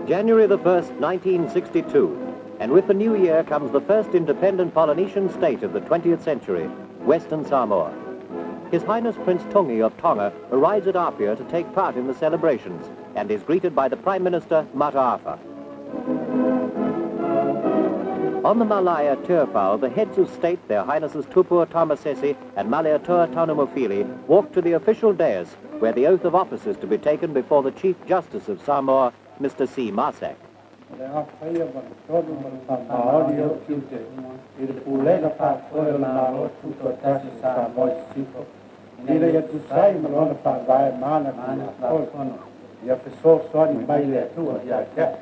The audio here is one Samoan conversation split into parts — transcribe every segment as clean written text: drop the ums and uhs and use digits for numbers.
January the 1st, 1962, and with the new year comes the first independent Polynesian state of the 20th century, Western Samoa. His Highness Prince Tungi of Tonga arrives at Apia to take part in the celebrations and is greeted by the Prime Minister, Mataafa. On the Malaya Tiafau, the heads of state, their Highnesses Tupua Tamasese and Malietoa Tanumafili, walk to the official dais where the oath of office is to be taken before the Chief Justice of Samoa, Mr. C. Marsac. O le afaia ma le tonu ma le faamaoni o tiute i le pulega faafoe o le Malo Tutoatasi o Samoa i Sisifo, ina ia tusa ai ma lona faavae ma ana Tulafono, ia fesoasoani mai le Atua ia te au.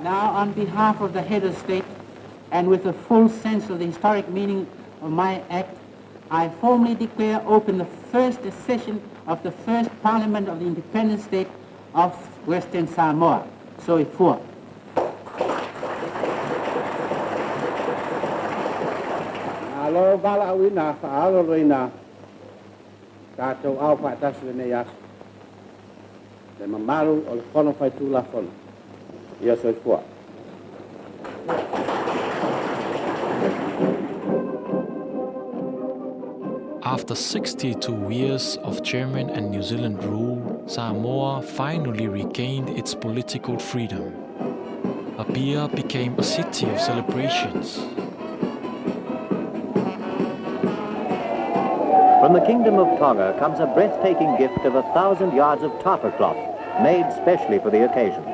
Now, on behalf of the head of state, and with a full sense of the historic meaning of my act, I formally declare open the first session of the first parliament of the independent state of Western Samoa. Soifua. Malo valaauina faaaloaloina tatou ao faatasi lenei aso. Le mamalu o le Fono Faitulafono. Ia soifua. After 62 years of German and New Zealand rule, Samoa finally regained its political freedom. Apia became a city of celebrations. From the Kingdom of Tonga comes a breathtaking gift of 1,000 yards of tapa cloth, made specially for the occasion.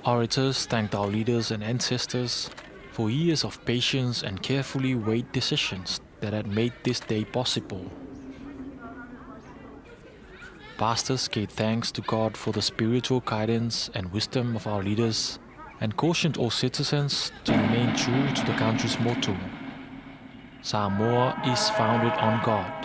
Orators thanked our leaders and ancestors for years of patience and carefully weighed decisions that had made this day possible. Pastors gave thanks to God for the spiritual guidance and wisdom of our leaders and cautioned all citizens to remain true to the country's motto: Samoa is founded on God.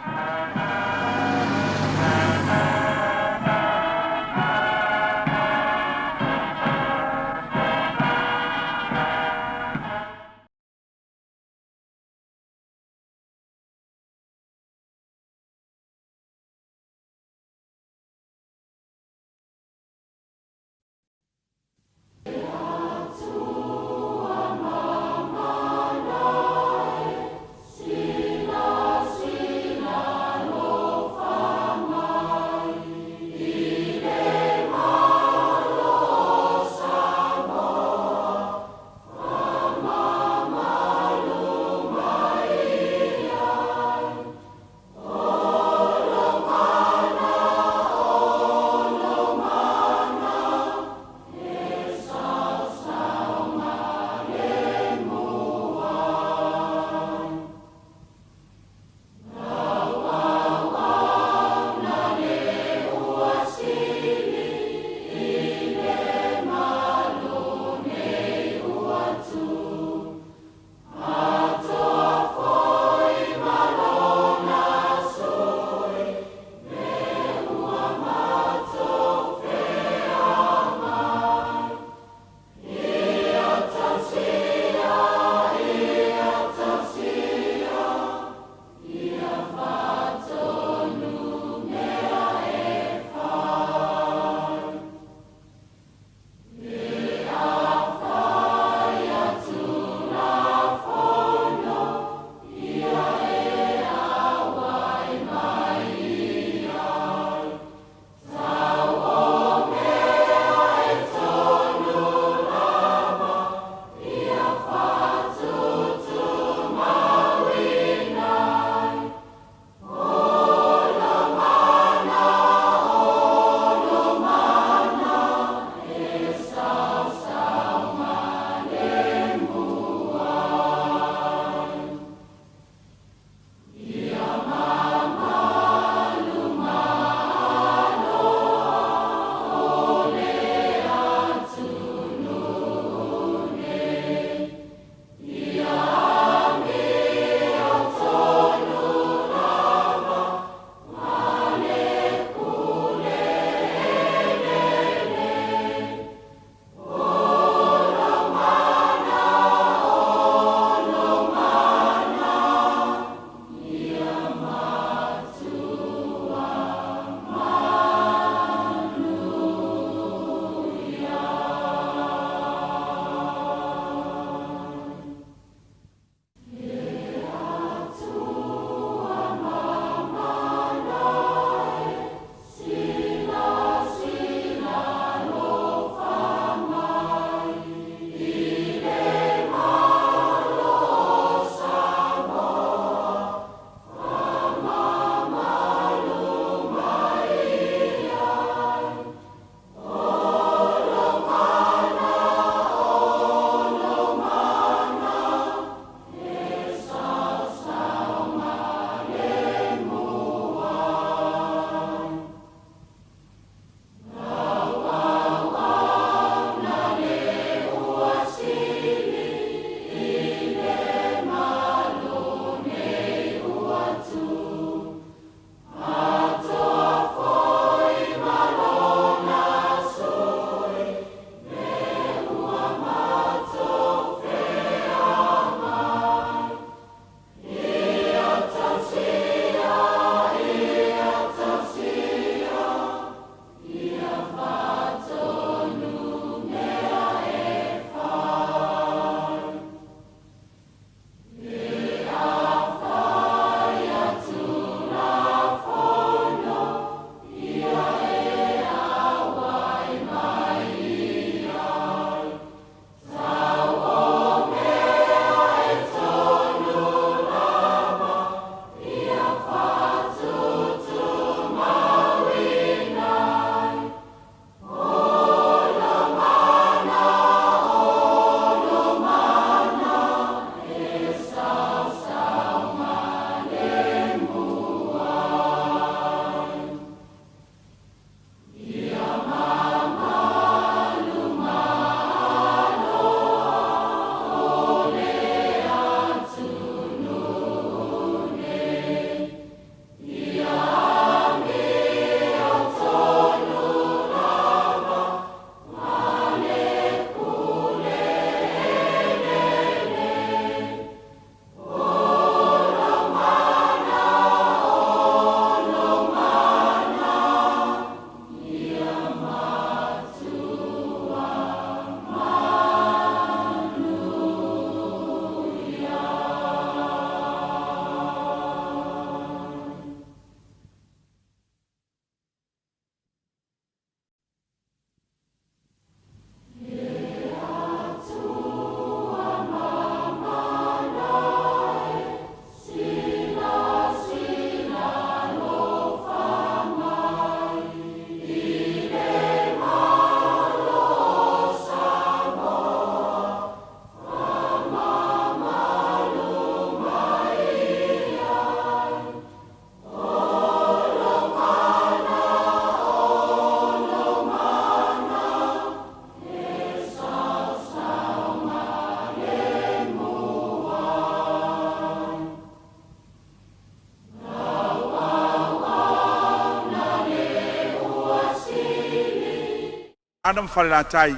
Ana ma Falelatai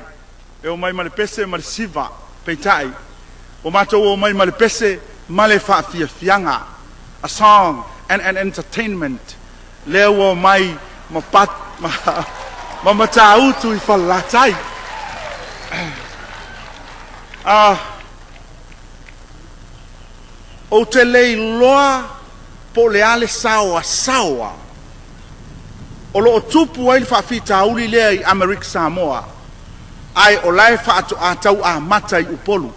e omai ma le pese ma le siva, peitai ua matou omai ma le pese ma le faafiafiaga, a song and an entertainment, lea ua omai ma pat ma, ma Matautu i Falelatai. Ou te le iloa po o le a le saoasaoa o lo o tupu ai le faafitauli lea i Amerika Samoa, ae o la e faatoa tau amata i Upolu.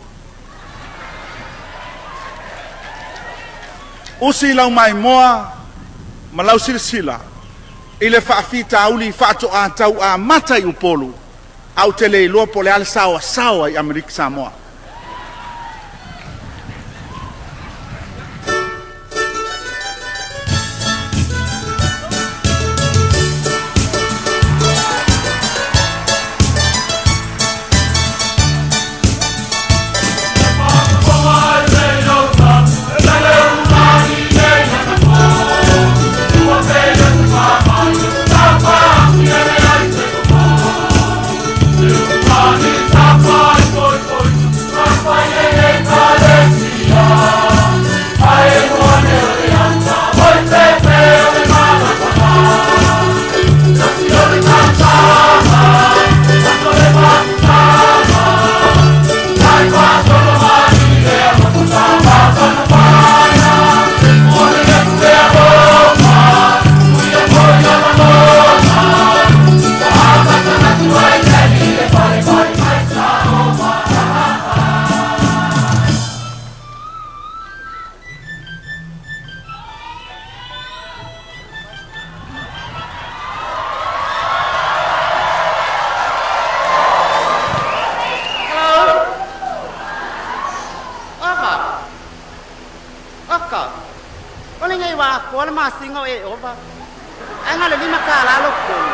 Usi lau maimoa ma lau silasila i le faafitauli faatoa tau amata i Upolu, ae ou te le iloa po o le a le saoasaoa i Amerika Samoa. Ova. Oka. O lenei ua atoa le masina o e ova. Ae na o le $5 lou totogi.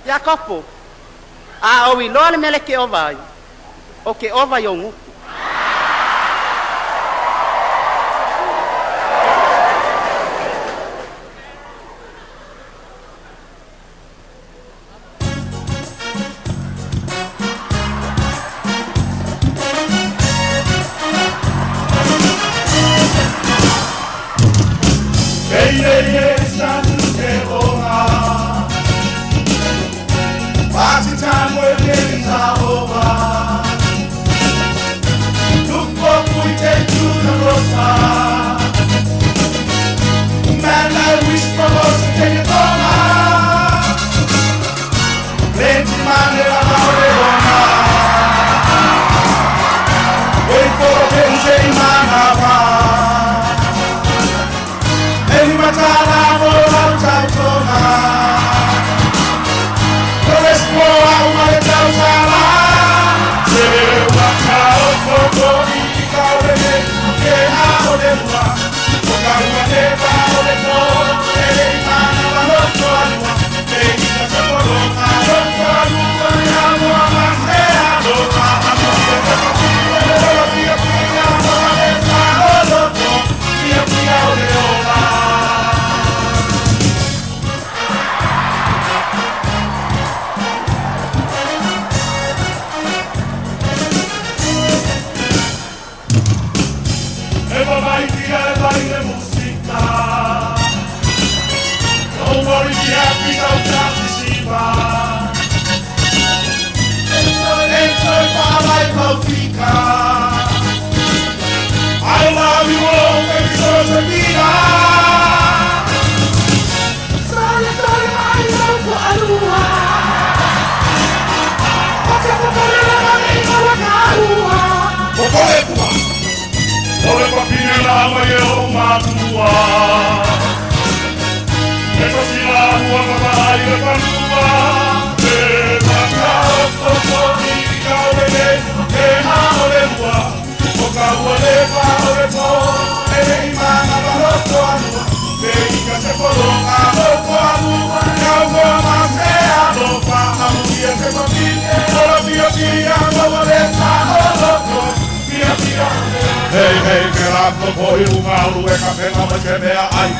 Iakopo, a ou iloa le mea lea e te ova ai, ou te ova i ou gutu. Party time when things are over. Look what we take to the roster. Man, I wish for us to take it over. Plenty money around the corner. Wait for the pension man. Any matala for out Don't worry, be happy, I love you all, baby, so Ole papine la mai o matua. E fasila ua mamaai le fanua. E maka o koko i ka o le e ha o le ua. O ka ua le pa o le po. E le imanga ma loto anua. E i ka se polonga loto anua. Ka ua ma se alofa amuia se papine. Ora pia pia maua le sa o loto. Pia pia. Hei hei ke la ko i lunga ulu e ka penga ma ke mea ai.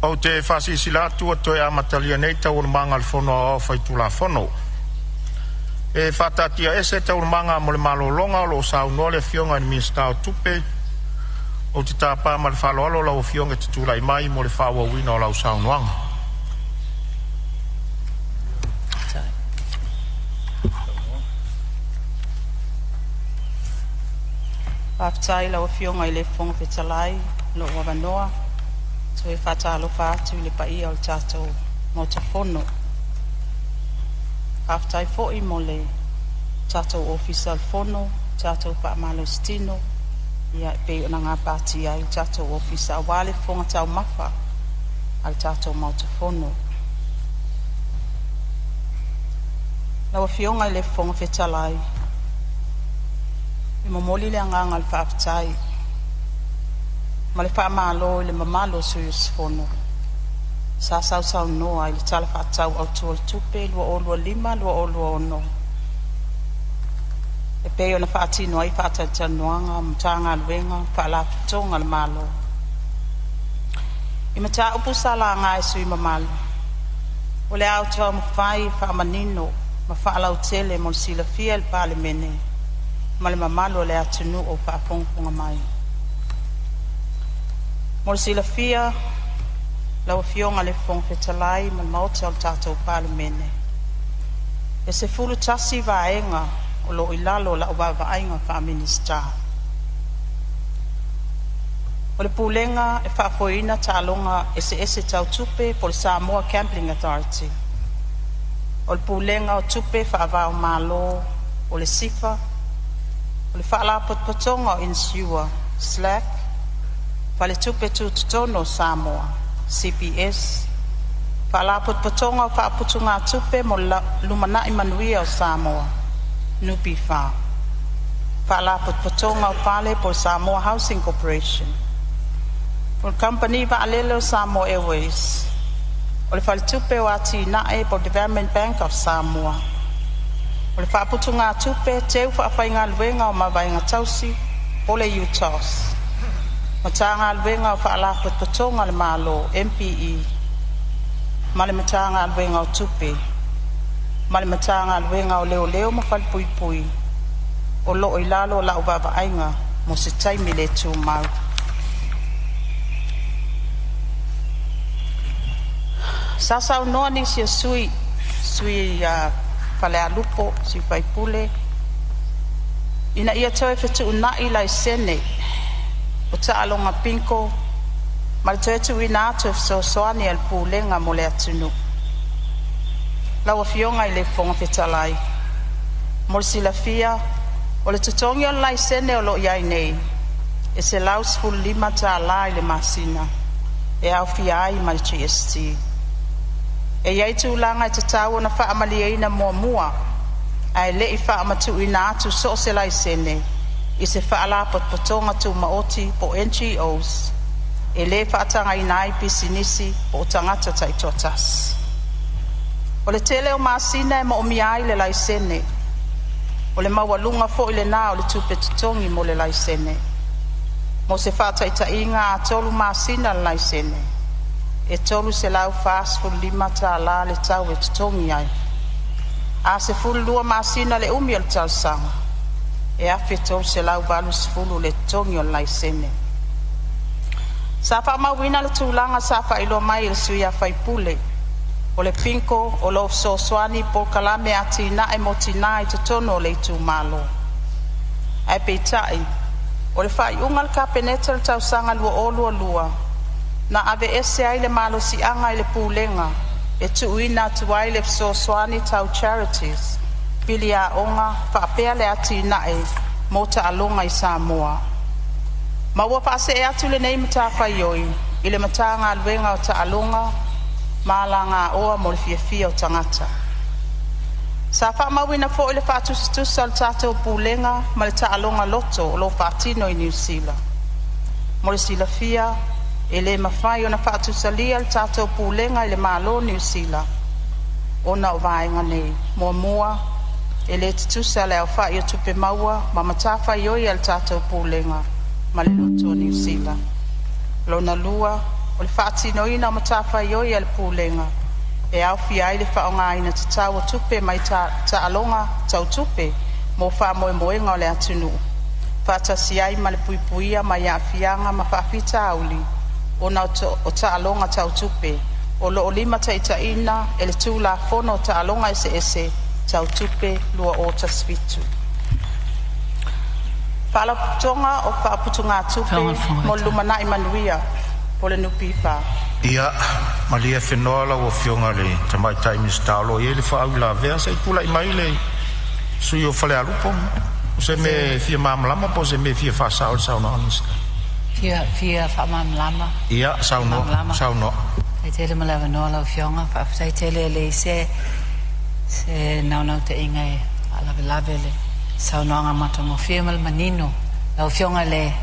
Ou te faasilasila atu ua toe amatalia nei Taualumaga a le Fono Aoao Faitulafono. E faataatiaese Taualumaga mo le malologa o lo o saunoa le Afioga i le Minisita o Tupe. Ou te tapa ma le faaaloalo lau Afioga e te tulai mai mo le faaauauina o lau saunoaga. Faafetai i lau Afioga i le Fofoga Fetalai mo lou avanoa. E toe faatalofa atu i le paia o le tatou Maota Fono. Faafetai foi mo le tatou Ofisa o le Fono, tatou faamalositino e pei ona gapatia ai le tatou Ofisa aua le fofoga taumafa a le tatou Maota Fono. Lau Afioga i le Fofoga Fetalai, e momoli le agaga o le faafetai ma le faamalo i le mamalu o sui usufono sa sausaunoa i le Tala Faatatau Autu o le Tupe 2025/2026 e pei ona faatino ai faatalatalanoaga a Matagaluega ma Faalapotopotoga a le Malo. I mataupu sa laga e sui usufono mamalu, o le a ou taumafai e faamanino ma faalautele mo le silafia e le Palemene ma le mamalu o le atunuu o faafogafoga mai. Mo le silafia lau Afioga i le Fofoga Fetalai ma le Maota o le tatou Palemene, e 11 vaega o lo o i lalo o lau vaavaaiga faa-Minisita. O le Pulega e Faafoeina Taaloga Eseese Tau Tupe po o le Samoa Gambling Authority. O le Pulega o Tupe Faava-o-Malo o le SIFA. O le Faalapotopotoga o Inisiua, SLAC, Faletupe Tutotonu o Samoa (CBS), Faalapotopotoga o Faaputugatupe mo le Lumanai Manuia o Samoa (NPF), Faalapotopotoga o Fale po o le Samoa Housing Corporation. O le Kamupani Vaalele a le Samoa Airways. O le Faletupe o Atinae po o le Development Bank of Samoa. O le Faaputugatupe Teu Faafaigaluega o Mavaega Tausi po o le UTOS. Matagaluega o Faalapotopotoga a le Malo (MPE) ma le Matagaluega o Tupe, ma le Matagaluega o Leoleo ma Falepuipui o lo o i lalo o lau vaavaaiga mo se taimi le tumau. Sa saunoa nisi o sui usufono o Falealupo, sui usufono ina ia toe fetuunai laisene o taaloga bingo ma le toe tuuina atu o fesoasoani a le Pulega mo le atunuu. Lau Afioga i le Fofoga Fetalai, mo le silafia o le totogi o le laisene o lo o i ai nei e $115 i le masina e aofia ai ma le GST. E i ai tulaga e tatau ona faamalieina muamua ae le i faamatuuina atu so o se laisene i se Faalapotopotoga Tumaoti po o NGOs e le faatagaina ai pisinisi po o tagata taitoatasi. O le tele o masina e moomia ai le laisene, o le maualuga foi lena o le tupe totogi mo le laisene. Mo se faataitaiga, a 3 masina le laisene, e $345 le tau e totogi ai. A 12 masina le umi o le talosaga, e $1380 le totogi o le laisene. Sa faamauina le tulaga sa faailoa mai e le sui usufono o le bingo o lo o fesoasoani i polokalame atinae mo tina i totonu o le itumalo. Ae peitai o le faaiuga a le Kapeneta i le tausaga 2022, na aveese ai le malosiaga i le Pulega e tuuina atu ai le fesoasoani tau charities, pili aoga faapea le atinae mo taaloga i Samoa, ma ua faasee atu lenei matafaioi i le Matagaluega o Taaloga ma Alagaoa mo le Fiafia o Tagata. Sa faamauina foi le faatusatusa o le tatou Pulega ma le taaloga loto o lo o faatino i Niu Sila. Mo le silafia e le mafai ona faatusalia le tatou Pulega i le Malo o Niu Sila ona o vaega nei: Muamua, e le tutusa le aofai o tupe maua ma matafaioi a le tatou Pulega ma le Loto a Niu Sila. Lona lua, o le faatinoina o matafaioi a le Pulega e aofia ai le faaaogaina tatau o tupe mai taaloga tau tupe mo faamoemoega o le atunuu, faatasi ai ma le puipuia mai aafiaga ma faafitauli ona o taaloga tau tupe, o lo o limataitaiina e le Tulafono o Taaloga Eseese Tau Tupe 2017. Faalapotopotoga o Faaputugatupe mo le Lumanai Manuia po o le NPF. Ia, malie fenoa lau Afioga i le Tamaitai Minisita o lo o i ai le faauilavea. Se i tulai mai le sui usufono o Falealupo, o se mea e fia malamalama po o se mea e fia faasao i le saunoaga a le Minisita. Fia faamalamalama. Ia, saunoa. Malamalama. Saunoa. Faafetai tele mo le avanoa lau Afioga. Faafetai tele e leai se naunautaiga e faalavelave le saunoaga matagofie ma le manino. Lau Afioga i le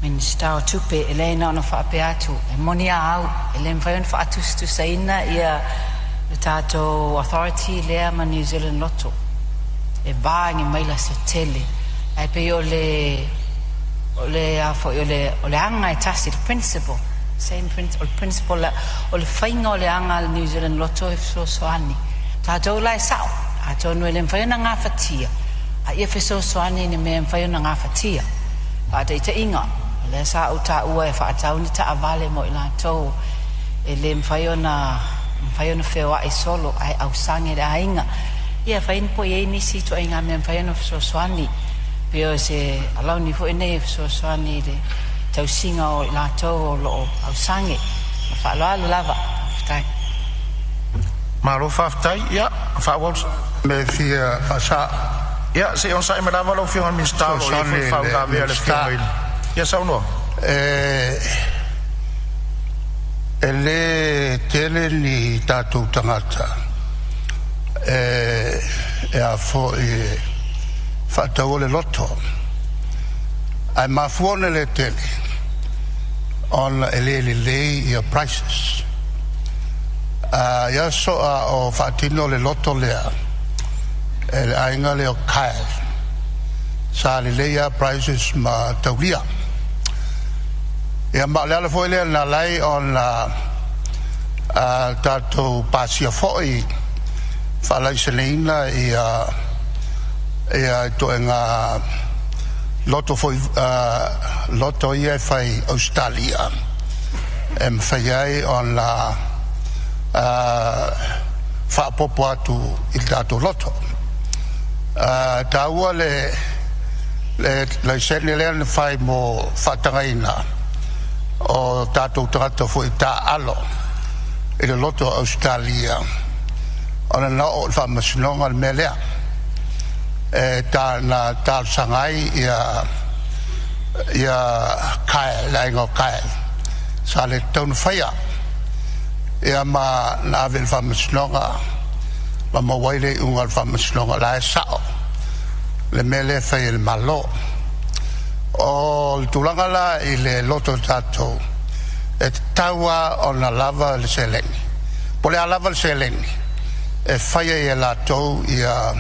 Minisita o Tupe, e leai na ona faapea atu, e moni a au, e le mafai ona faatusatusaina ia le tatou authority lea ma New Zealand Lotto. E va i maila se tele. Ae pei o le a foi o le aga e tasi, le principle same principle, principle o le faiga o le aga a le New Zealand Lotto e fesoasoani. Tatou la e sao, atonu e le mafai ona gafatia, a ia fesoasoani i ni mea e mafai ona gafatia. Faataitaiga, o lea sa ou taua e faatau ni taavale mo i latou e le mafai ona feoai solo ae ausage le aiga. Ia fai po i ai nisi ituaiga mea mafai ona fesoasoani. Pei o se alauni foi nei e fesoasoani i le tausiga o i latou o lo o ausage. Ma faaaloalo lava. Faafetai. Malo faafetai. Ia, faaauau. Me fia faasa. Ia, se i onosai mai lava lau Afioga i le Minisita o lo o i ai foi le faauilavea a le Afioga i le. Ia, saunoa. E lē tele ni tatou tagata e a foi e faataua le loto ae mafua ona le tele ona e le lelei ia prices. A ia so a o faatino le loto lea e le aiga lea o Kyle sa lelei a prices ma taulia. Ia ma o le ala foi lea na alai ona tatou pasia foi faalaiseneina ia ituaiga loto foi loto ia e fai Ausetalia e mafai ai ona faaopoopo atu i le tatou loto. Taua le laisene lea na fai mo faatagaina o tatou tagata foi taaalo i le loto o Ausetalia ona na oo i le faamasinoga le mea lea e ta, na talosaga ai ia Kyle, le aiga o Kyle sa le tatau ona faia ia ma na ave i le faamasinoga ma maua ai le iuga o le faamasinoga la e sao le mea lea e fai e le Malo. O le tulaga la i le loto tatou e tatau lava ona lava le seleni po o le a lava le seleni e fai ai e latou ia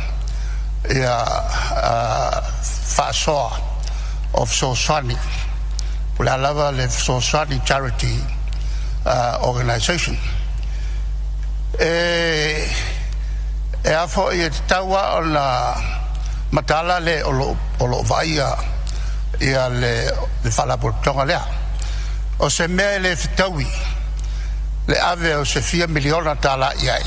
faasoa o fesoasoani po o le a lava le fesoasoani charity organization e a foi e tatau lava ona mataala le o lo o vaaia ia le faalapotopotoga lea. O se mea e le fetaui le ave o se fia miliona tala i ai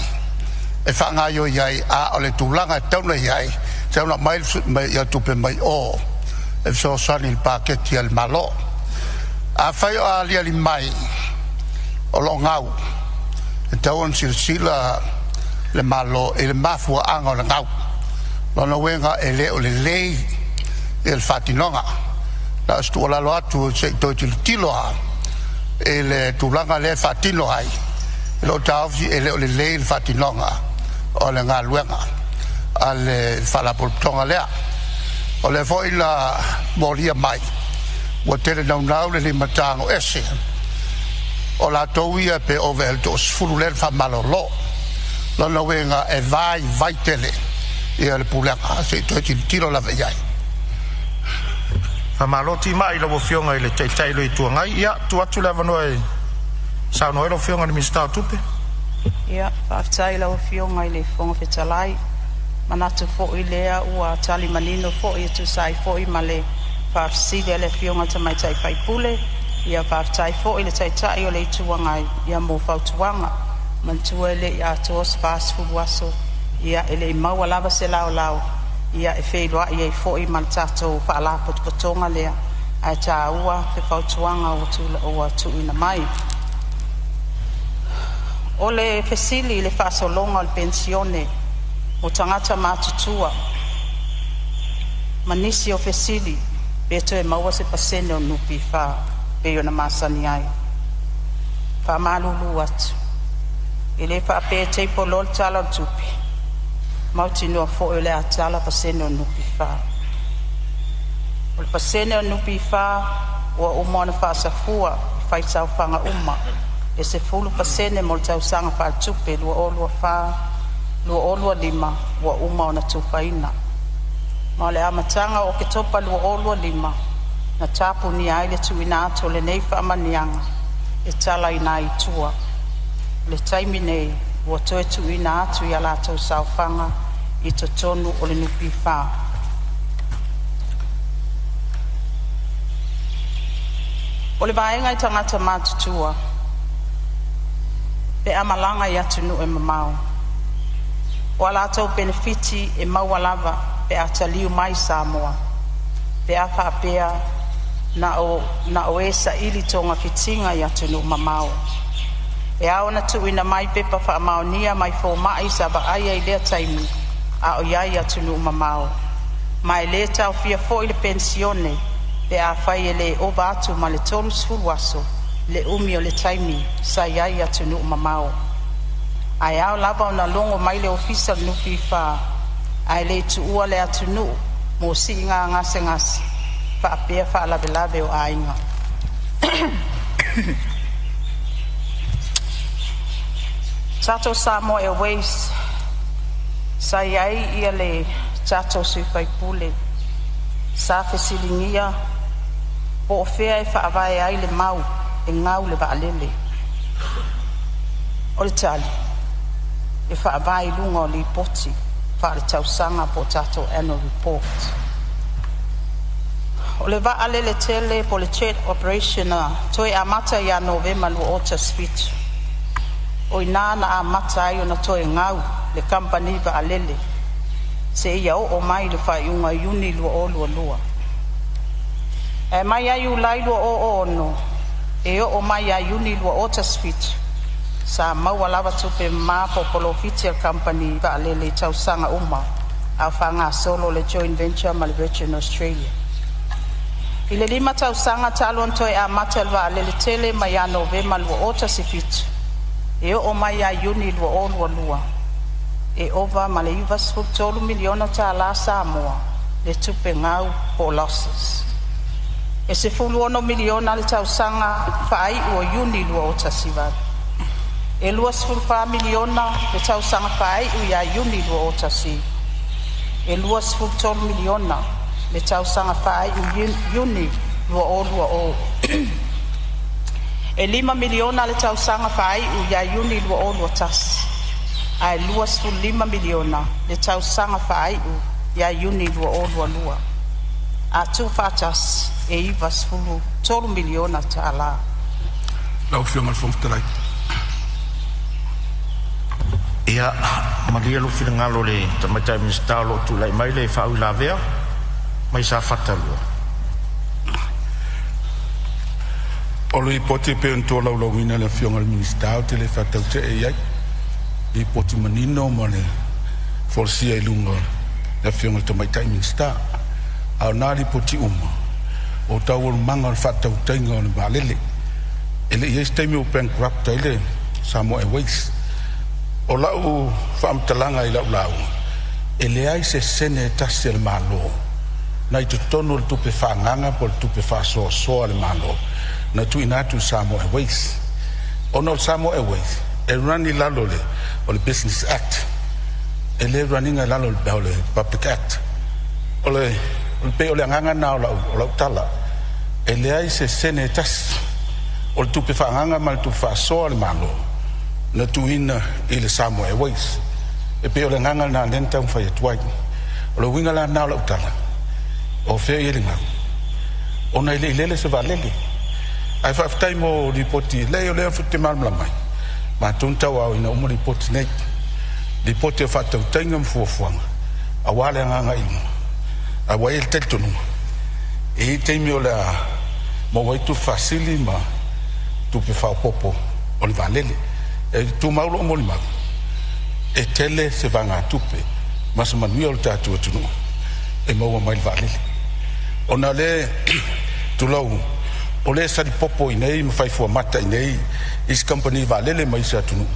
e faagaioi ai, a o le tulaga e tatau ona i ai, tatau ona aumai ia tupe mai o e fesoasoani i le paketi a le Malo. Afai o aliali mai o loo gau, e tatau ona silasila le Malo i le mafuaaga o le gau. Lona uiga e le o lelei ia le faatinoga. Na o se tuualalo atu se i toe tilotilo lava i le tulaga lea e faatino ai e loo taofi e le o lelei le faatinoga o le galuega a le faalapotopotoga lea. O lea foi na molia mai ua tele naunau le limatago ese o latou ia pe ova i le 20 lea na faamalolo. Lona uiga e vaivai tele ia le pulega se i toe tilotilo lava i ai. Faamalo timai i lau Afioga i le Taitai o le Itu Agai. Ia, tuu atu le avanoa e saunoa ai lau Afioga i le Minisita o Tupe. Ia, faafetai i lau Afioga i le Fofoga Fetalai. Manatu foi lea ua tali manino foi e tusa ai foi ma le faafesili a le Afioga Tamaitai Faipule. Ia faafetai foi i le Taitai o le Itu Agai ia mo fautuaga. Manatua e le i atoa se 40 aso, ia e le i maua lava se laolao. Ia e feiloai ai foi ma le tatou Faalapotopotoga lea, ae taua le fautuaga ua tuuina mai. O le fesili i le faasologa o le penisione mo tagata matutua ma nisi o fesili pe toe maua se pasene o le NPF pei ona masani ai. Faamalulu atu, e le faapea e table loa le Tala o le Tupe, mautinoa foi o le a tala pasene o le NPF. O le pasene o le NPF ua uma ona faasafua i faisaofaga uma e 10% mo le tausaga faaletupe 2024/2025 ua uma ona tufaina. Ma o le amataga o Oketopa 2025 na tapunia ai le tuuina atu o lenei faamanuiaga e talaina ai i tua. O le taimi nei, ua toe tuuina atu i a latou saofaga i totonu o le NPF. O le vaega i tagata matutua pe a malaga i atunuu e mamao, o a latou penefiti e maua lava pe a taliu mai i Samoa, pe a faapea na o e saili togafitiga i atunuu mamao. E ao ona tuuina mai pepa faamaonia mai fomai sa vaaia i lea taimi a o i ai i atunuu mamao, ma e le taofia foi le penisione pe afai e le ova atu ma le 30 aso le umi o le taimi sa i ai i atunuu mamao. Ae ao lava ona logo mai le Ofisa o le NPF ae le i tuua le atunuu mo siiga gasegase faapea faalavelave o aiga. Tatou Samoa Airways, sa iai ia le tatou sui usufono sa fesiligia po o fea e faavae ai le mau e gau le vaalele. O le tali, e faavae i luga o Lipoti Faaletausaga po o tatou Annual Report. O le vaalele tele po o le jet operation na toe amata ia Novema 2017, o i ina na amata ai ona toe gau le kamupani vaalele seia oo mai i le faaiuga o Iuni 2022. Ae mai ia Iulai 2006 e oo mai ia Iuni 2017, sa maua lava tupe mama po o polofiti a le kamupani vaalele i tausaga uma a o faagasolo le joint venture ma le Virgin Australia. I le 5 tausaga talu ona toe amata le vaalele tele mai ia Novema 2017 e oo mai ia Iuni 2022, e ova ma le 93 miliona tala Samoa le tupe gau po o losses. E 16 miliona le tausaga faai'u o Iuni 2018, e 24 miliona le tausaga faai'u ia Iuni 2019, e 23 miliona le tausaga faai'u Iuni 2020. E $5 miliona le tausaga faai'u ia Iuni 2021, ae $25 miliona le tausaga faai'u ia Iuni 2022. A tuufaatasi e $93 miliona tala. Lau Afioga i le Fofoga Fetalai. Ia, malie lou finagalo i le Tamaitai Minisita o lo o tulai mai le faauilavea mai Safata 2. O le Lipoti e pei ona tolaulauina e le Afioga i le Minisita ou te le faatautee i ai, lipoti manino ma le folasia i luga o le Afioga i le Tamaitai Minisita. A o na lipoti uma o taualumaga o le faatautaiga o le vaalele. E le i i ai se taimi ua bankrupt ai le Samoa Airways. O lau faamatalaga i lau lauga, e leai se sene e tasi a le Malo na i totonu o le tupe faaagaga po o le tupe faasoasoa a le Malo na tuuina atu i le Samoa Airways. Ona o le Samoa Airways e run i lalo o le Business Act, e le run ina i lalo o le Public Act. O le pei o le agaga lena o lau tala, e leai se sene e tasi o le tupe faaagaga ma le tupe faasoa a le Malo na tuuina i le Samoa Airways. E pei o le agaga lena lea na taumafai atu ai. O le uiga la lena o lau tala, o fea i ai le gau, ona e le i lele se vaalele. Ae faafetai mo lipoti, leai o lea ou te malamalama ai, matou na tauaaoina uma lipoti nei, lipoti o faatautaiga ma fuafuaga Auā le agaga i luga, ae ua i ai le talitonuga, e i ai taimi o le a maua ai tupe faasili ma tupe faaopoopo o le vaalele. E tumau lou molimau, e tele se vaegatupe ma se manuia o le tatou atunuu e maua mai le vaalele. Ona o lea, tulou, o lea e salipopo i inei ma fai fuamata i inei isi kamupani vaalele ma isi atunuu,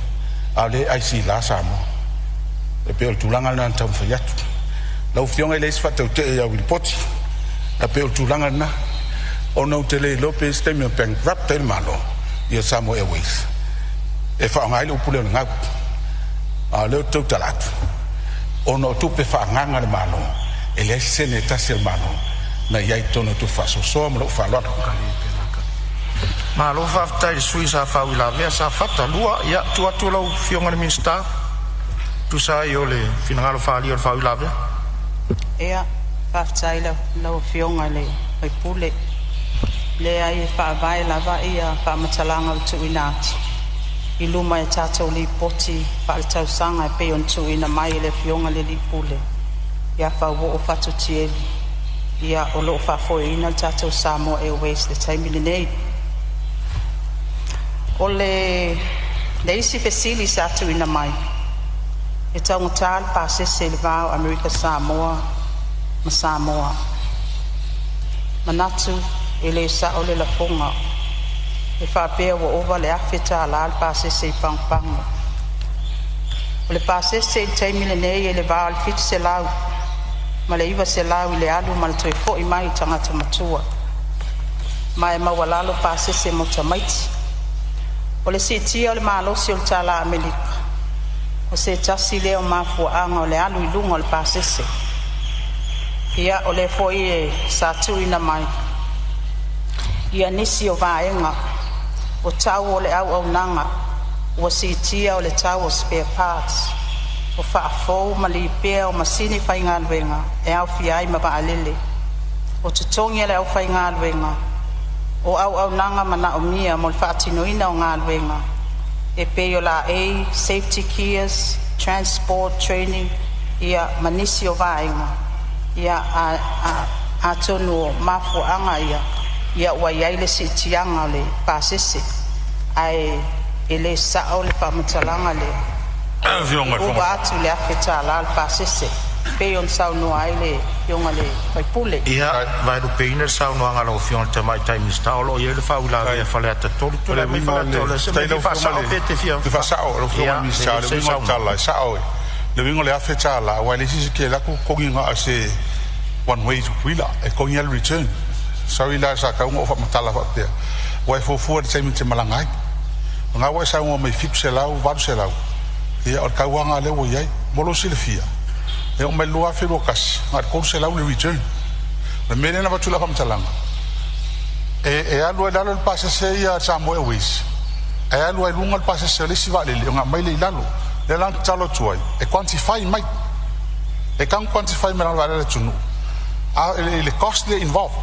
a o lea e aisi la Samoa. E pei o le tulaga lena na taumafai atu. Lau Afioga e leai se faatautee i au lipoti, ae pei o le tulaga lena, ona ou te le iloa pe i ai se taimi na bankrupt ai le Malo ia Samoa Airways e faaaoga ai le upu lea o le gau. A o lea ou te tautala atu, ona o tupe faaagaaga a le Malo, e leai se sene e tasi a le Malo na i ai i totonu o tupe faasoasoa. Ma lou faaaloalo. Malo faafetai i le sui usufono sa faauilavea Safata 2. Ia tuu atu lau Afioga i le Minisita tusa ai o le finagalo faaalia o le faauilavea. Ia, faafetai i lau Afioga i le sui usufono. Leai, e faavae lava ia faamatalaga ua tuuina atu i luma e tatou Lipoti Faaletausaga e pei ona tuuina mai e le Afioga i le Alii Pule ia Fauo'o Fatu Tieli. Ia, o lo o faafoeina le tatou Samoa Airways i le taimi lenei. O le isi fesili sa tuuina mai, e taugata le pasese i le va o Amerika Samoa ma Samoa. Manatu e le sao le lafoga e faapea ua ova le $1000 le pasese i Pagopago. O le pasese i le taimi lenei e i le va o le $700 ma le $900 i le alu ma le toe foi mai o tagata matua, ma e maualalo pasese mo tamaiti. O le siitia o le malosi o le tala Amerika o se tasi lea o mafuaaga o le alu i luga o le pasese. Ia, o lea foi e sa tuuina mai ia nisi o vaega o tau o le auaunaga ua siitia, o le tau o spare parts, o faafou ma lipea o masini faigaluega e aofia ai ma vaalele, o totogi a le aufaigaluega, o auaunaga manaomia mo le faatinoina o galuega e pei o laei, safety gears, transport, training ia ma nisi o vaega. Ia, atonu o mafuaaga ia ia ua i ai le siitiaga o le pasese, ae e le sao le faamatalaga lea Afioga e ova atu i le $1000 le pasese pei ona saunoa ai le Afioga i le sui usufono. Ia, vaelupeina le saunoaga a lau Afioga i le Tamaitai Minisita, o lo o i ai le faauilavea a Faleata 3. O le Tulai mai uiga o Faleata, le o le se faafetai mea e lau fia Afioga faasao i pe le e te fia te faasao lau Afioga i Ia, le Minisita. O le se i uiga o le saunoa. tala e sao e le uiga o le $1000, aua e leai se isi e te alu atu totogi na o se one way i Tutuila, e totogi lava le return. Sorry la sa tau ona ou faamatala faapea, aua e fuafua i le taimi e te malaga ai. O lena ua e saunoa mai 700, 800, ia o le tauaga lea ua i ai. Mo lou silafia, e oo mai le 2021 na o le 300 le return. O le mea lea na avatu i lau faamatalaga, e alu ai lalo le pasese ia a Samoa Airways, ae alu ai luga le pasese o le isi vaalele ona aumai lea i lalo. Lea la na tatalo atu ai e quantify mai, e tau quantify mai lalo vaalele atunuu a i le cost lea involved,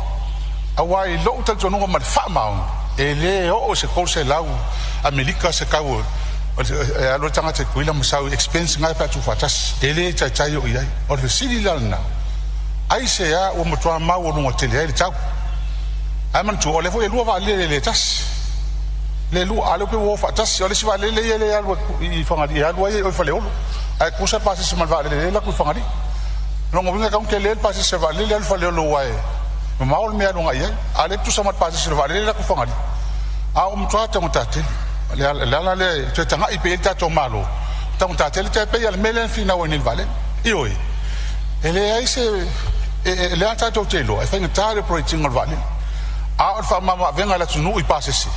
aua i lou talitonuga ma le faamaoni e le oo se 300 Amerika se tau e alu ai le tagata i Tutuila ma sau i expense na e pe a tuufaatasi, e le taitai oo i ai. O le fesili la lena, aisea ua matua maualuga tele ai le tau? Ae manatua o lea foi e lua vaalele, le tasi le lua, a lea pei ua o faatasi. O le isi vaalele ia le alu i Fagalii, e alu ai o i Faleolo, ae tusa le pasese ma le vaalele lea e alu atu i Fagalii. Lona uiga e tatau ona tele le pasese a le vaalele alu i Faleolo, aua e mamao le mea e alu agai i ai, a lea e tutusa ma le pasese o le vaalele e alu atu i Fagalii, a ua matua taugata tele. O le ala lea e toe tagai pea i ai le tatou Malo, taugata tele tai pei lava o le mea lea na finau ai nei i le vaalele. Ioe, e leai se e lea tatou te iloa e faigata le operate ina o le vaalele, a o le faamamaavega i le atunuu i pasese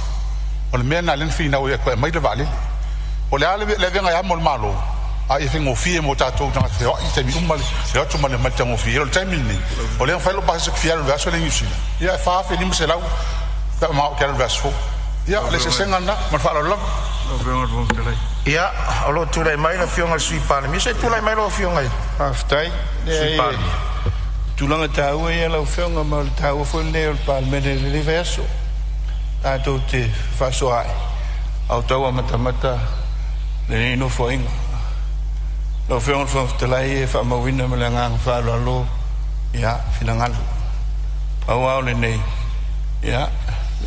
o le mea lena lea na finau ai e toe aumai le vaalele. O le a le avega e amo e le Malo, a ia faigofie mo tatou tagata feoai i taimi uma le o atu ma le omai i le taugofie. O le taimi lenei o lea na fai lou pasese ou te fia alu i le vaiaso lea i Niu Sila, ia e 4500 pe a manao ou te alu i le vaiaso fou. Ia o le eseesega lena ma le faaaloalo lava. Ia, o lo o tulai mai le Afioga i le Sui Palemia. Se i tulai mai lau Afioga i le Faafetai. Sui Leai, Palemia. tulaga taua ia lau Afioga, ma o le taua foi lenei o le Palemene i lenei vaiaso tatou te fefaasoaai a o tau amatamata lenei Nofoaiga. Lau Afioga i le Fofoga Fetalai e faamauina ma le agaga faaaloalo ia finagalo. Pau lava o lenei, ia,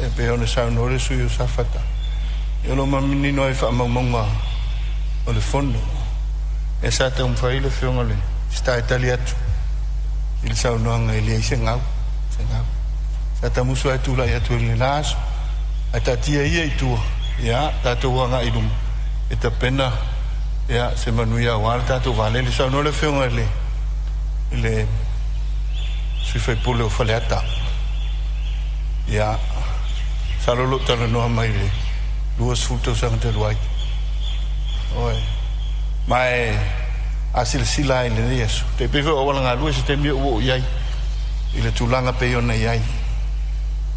e pei ona saunoa le sui usufono o Safata, ia o lo o manino lava i faamaumauga o le Fono, lea sa taumafai le Afioga i le Minisita e tali atu i le saunoaga e leai se gau, se gau. Sa tamusu lava e tulai atu i lena aso, ae taatia ia i tua, ia tatou agai i luma e tapena ia se manuia aua le tatou vaalele. Saunoa le Afioga i le sui usufono o Faleata, ia, masalo o lo o talanoa mai i le 20 tausaga talu ai. Oi. Ma e a silasila ai i lenei aso, e pei foi o auala galue se taimi ou oo i ai i le tulaga pei ona i ai.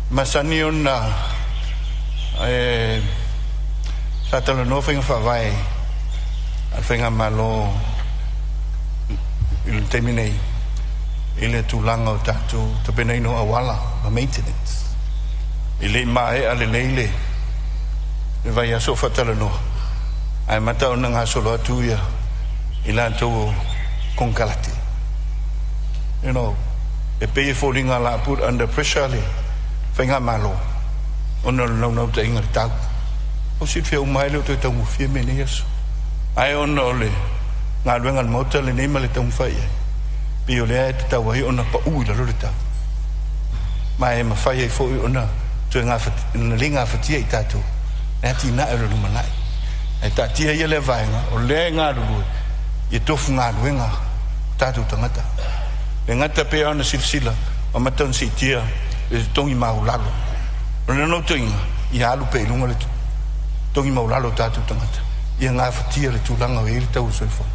Masani ona sa talanoa faiga faavae a le Faigamalo i le taimi nei i le tulaga o tatou tapenaina o auala ma maintenance. E le i maea lelei le vaiaso o faatalanoa, ae amata ona gasolo atu ia i latou o konekarate. E pei e foliga la put under pressure le Faigamalo ona o le naunautaiga i le tau. O silafia uma ai le o toe taugofie mea nei aso. Ae ona o le galuega a le Maota lenei ma le taumafai ai, pei o lea e tatau ai ona pau i lalo le tau. Ma e mafai ai foi ona toe ona le gafatia i tatou le atinae o le lumanai. Ae taatia ia lea vaega, o lea e galulue ia tofu galuega o tatou tagata. Le gata pei ona silasila, amata ona siitia le totogi maualalo. O le naunautaiga, ia alu pea i luga le totogi maualalo o tatou tagata, ia gafatia le tulaga o i ai le tau o le soifuaga.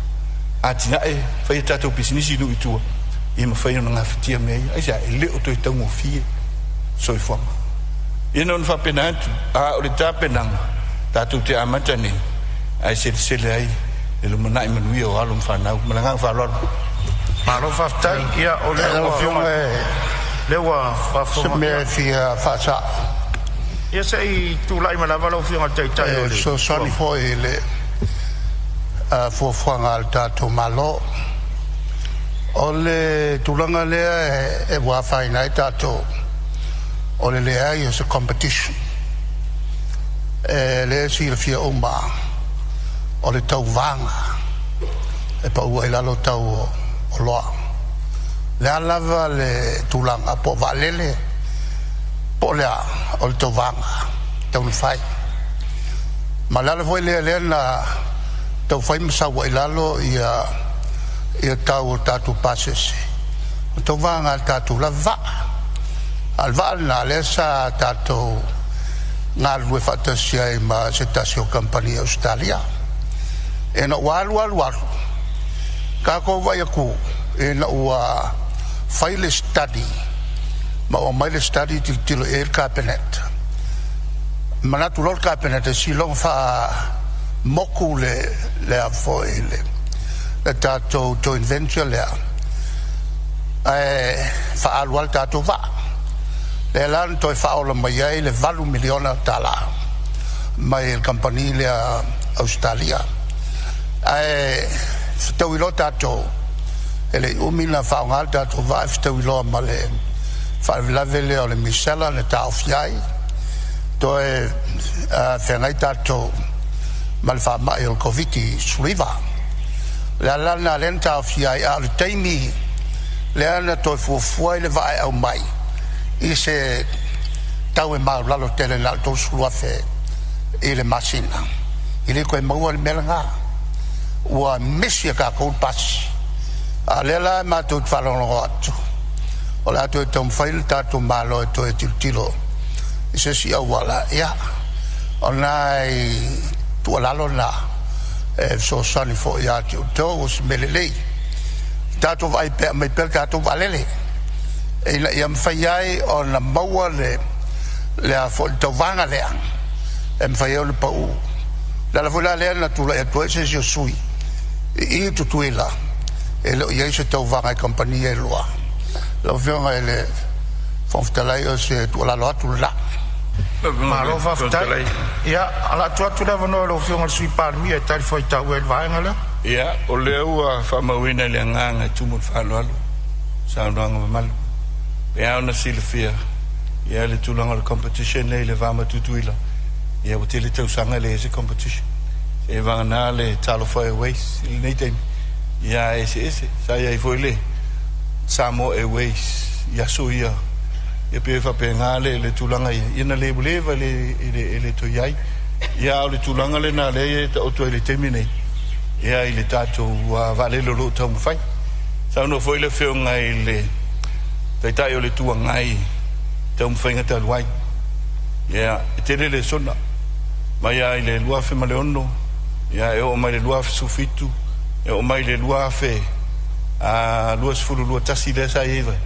Atinae, fai a tatou pisinisi i nuu i tua, ia mafai ona gafatia mea ia. Aisea? E le o toe taugofie soifuaga. Ia na ona faapena atu, a o le tapenaga, tatou te amata nei, ae selesele ai le lumanai manuia o alo ma fanau. Ma le agaga faaaloalo. Malo faafetai. Ia o lea Lau ua Afioga e lea ua se faafofoga. mea e fia faasao. Ia se i tulai mai lava lau Afioga i le Taitai o E le fesoasoani foi i le fuafuaga a le tatou Malo. O le tulaga lea e ua afaina ai tatou, o le leai o se competition. E lea e silafia uma o le tauvaga e paua i lalo tau o oloa. Le a lava le tulaga po o vaalele po o le a, o le tauvaga taunafai. Ma le ala foi lea lea na taufai ma sau ai i lalo ia tau o tatou pasese, o tauvaga a le tatou lava vaa. A o le vaa lena lea sa tatou galulue faatasi ai ma se tasi o kamupani i Ausetalia. Ina ua alu alu alu, tatou vaai atu ina ua fai le study ma ua aumai le study tilotilo i ai le Kapeneta. Manatu loa le Kapeneta seiloga faamoku le a foi le tatou joint venture lea ae faaalu lava le tatou vaa. Lea la na toe faaola mai ai le 8 miliona tala mai le kamupani lea Ausetalia. Ae fetaui loa tatou, e le i umi na faaaoga le tatou vaa e fetaui loa ma le faalavelave lea o le misela na taofi ai, toe feagai tatou ma le faamai o le Koviti-19. O le ala lena lea na taofia ai, a o le taimi lea na toe fuafua ai le vaa e aumai i se tau e maualalo tele na o le $30,000 i le masina, e le toe maua le mea lena. Ua misi e tatou le pasi. A o lea la matou te faalogologo atu, o le a toe taumafai le tatou Malo e toe tilotilo i se isi auala, ia, o nai tuualalo na e fesoasoani foi ia te outou o se mea lelei. Tatou vaai pea aumai pea le tatou vaalele, ina ia mafai ai ona maua le a foi le tauvaga lea e mafai ai ona pau. Le ala foi la lea na tulai atu ai se isi o sui i Tutuila, e le o i ai se tauvaga i kamupani e lua. Lau Afioga i le Fofoga Fetalai, o se tuualalo atu lena. Malo faafetai. Ia, o le a tuu atu le avanoa i lau Afioga i le Sui Palemia e talifuaitau ai i le vaega lea. Ia, o lea ua faamauina i le agaga e tumu le faaaloalo saunoaga mamalu. Pe a ona silafia, ia le tulaga o le competition lea i le va ma Tutuila, ia ua tele tausaga e leai se competition. Se vagana le Talofa Airways i lenei taimi, ia eseese. Sa i ai foi le Samoa Airways i aso ia, ia pe faapena le tulaga ia, ia na le ua leva e le toe i ai. Ia a o le tulaga lena lea e taoto ai i le taimi nei, ia i le tatou vaalele o lo o taumafai. Saunoa foi le Afioga i le Taitai o le Itu Agai i taumafaiga talu ai. Ia, e tele lesona mai lava i le 2006, ia e oo mai le 2017, e oo mai le 2021 lea sa i ai vai.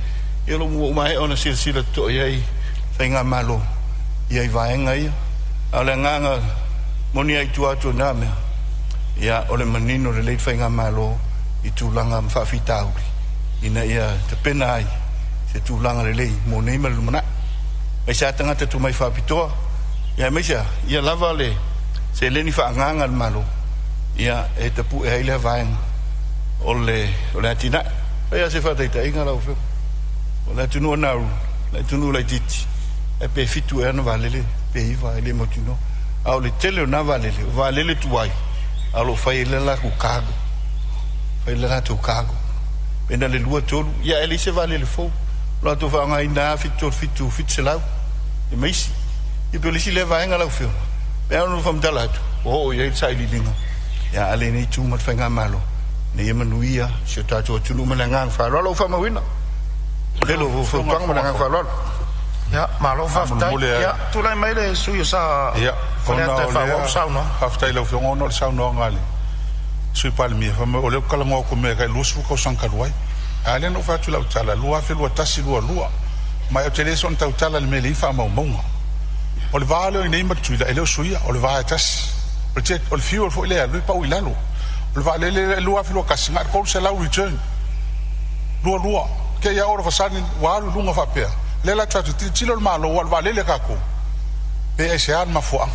Ia o lo o ua maea ona silasila totoa i ai faigamalo ia i vaega ia. A o le agaga moni ai tua atu o na mea, ia o le manino lelei faigamalo i tulaga ma faafitauli ina ia tapena ai se tulaga lelei mo nei ma le lumanai. Mai se tagata tumai faapitoa, ia aemaise a ia lava le seleni faaagaaga a le Malo, ia e tapu'e ai lea vaega o le atinae. Fai lava se faataitaiga lau Afioga, o le atunuu o Nauru, le atunuu laitiiti, e pe 7 ea ona vaalele pe 9 e le mautinoa. A o le tele o na vaalele, o vaalele tuai, a o lo o fai ai le latou cargo, fai le latou cargo. Pe na le 2, 3, ia e leai se vaalele fou. O latou faaaogaina 7, 3, 7, 700 e ma isi. Ia pe o le isi lea vaega lau Afioga, pe a ono faamatala atu, ua oo i ai le sailiiliga, ia a lenei itu ma le faigamalo, ina ia manuia si o tatou atunuu ma le agaga faaaloalo ua faamauina. Lelo o fautuaga ma le agaga faaaloalo. Ia, malo faafetai. Ia, tulai mai le sui usufono o sa Ia, Faleata ona e o faaauau lea saunoaga. Faafetai i lau Afioga ona o le saunoaga a le Sui Palemia, fai mai o lea ou te talanoa atu i mea tai 20 tausaga talu ai. A lea na ou fai atu i lau tala 2021, 22, ma ou te le soona tautala i le mea e leai ni faamaumauga. O le va lea o i inei ma le Tutuila e le o suia, o le va e tasi. O le jet, o le fuel foi lea e alu e pau i lalo. O le vaalele e 2021 na o le 300 return. 22 te i all of a sudden ua alu i luga faapea. Lea la te fai atu, tilotilo le Malo aua o le vaalele a tatou. Pe aisea le mafuaaga?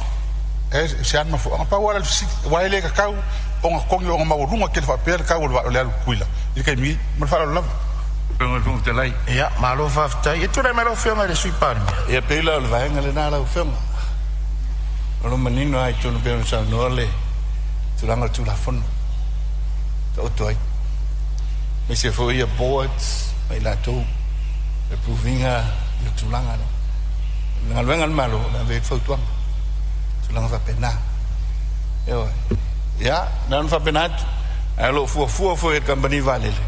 E se a le mafuaaga? Pau lava le fesili, aua e le tatau ona totogi ona maualuga tele faapea le tau o le o le alu i Tutuila i le taimi nei. Ma le faaaloalo lava. Afioga i le Fofoga Fetalai. Ia, malo faafetai. Ia tulai mai lau Afioga i le Sui Palemia. Ia pei la o le vaega lena lau Afioga. O lo manino ai tonu pe ona saunoa le tulaga o le Tulafono taoto ai. Aemaise foi ia boards ma i latou e approve ina le tulaga lea. O le galuega a le Malo, o le ave ai le fautuaga. Tulaga faapena. Ioe. Ia, na ona faapena atu. Ae o lo o fuafua foi e le kamupani vaalele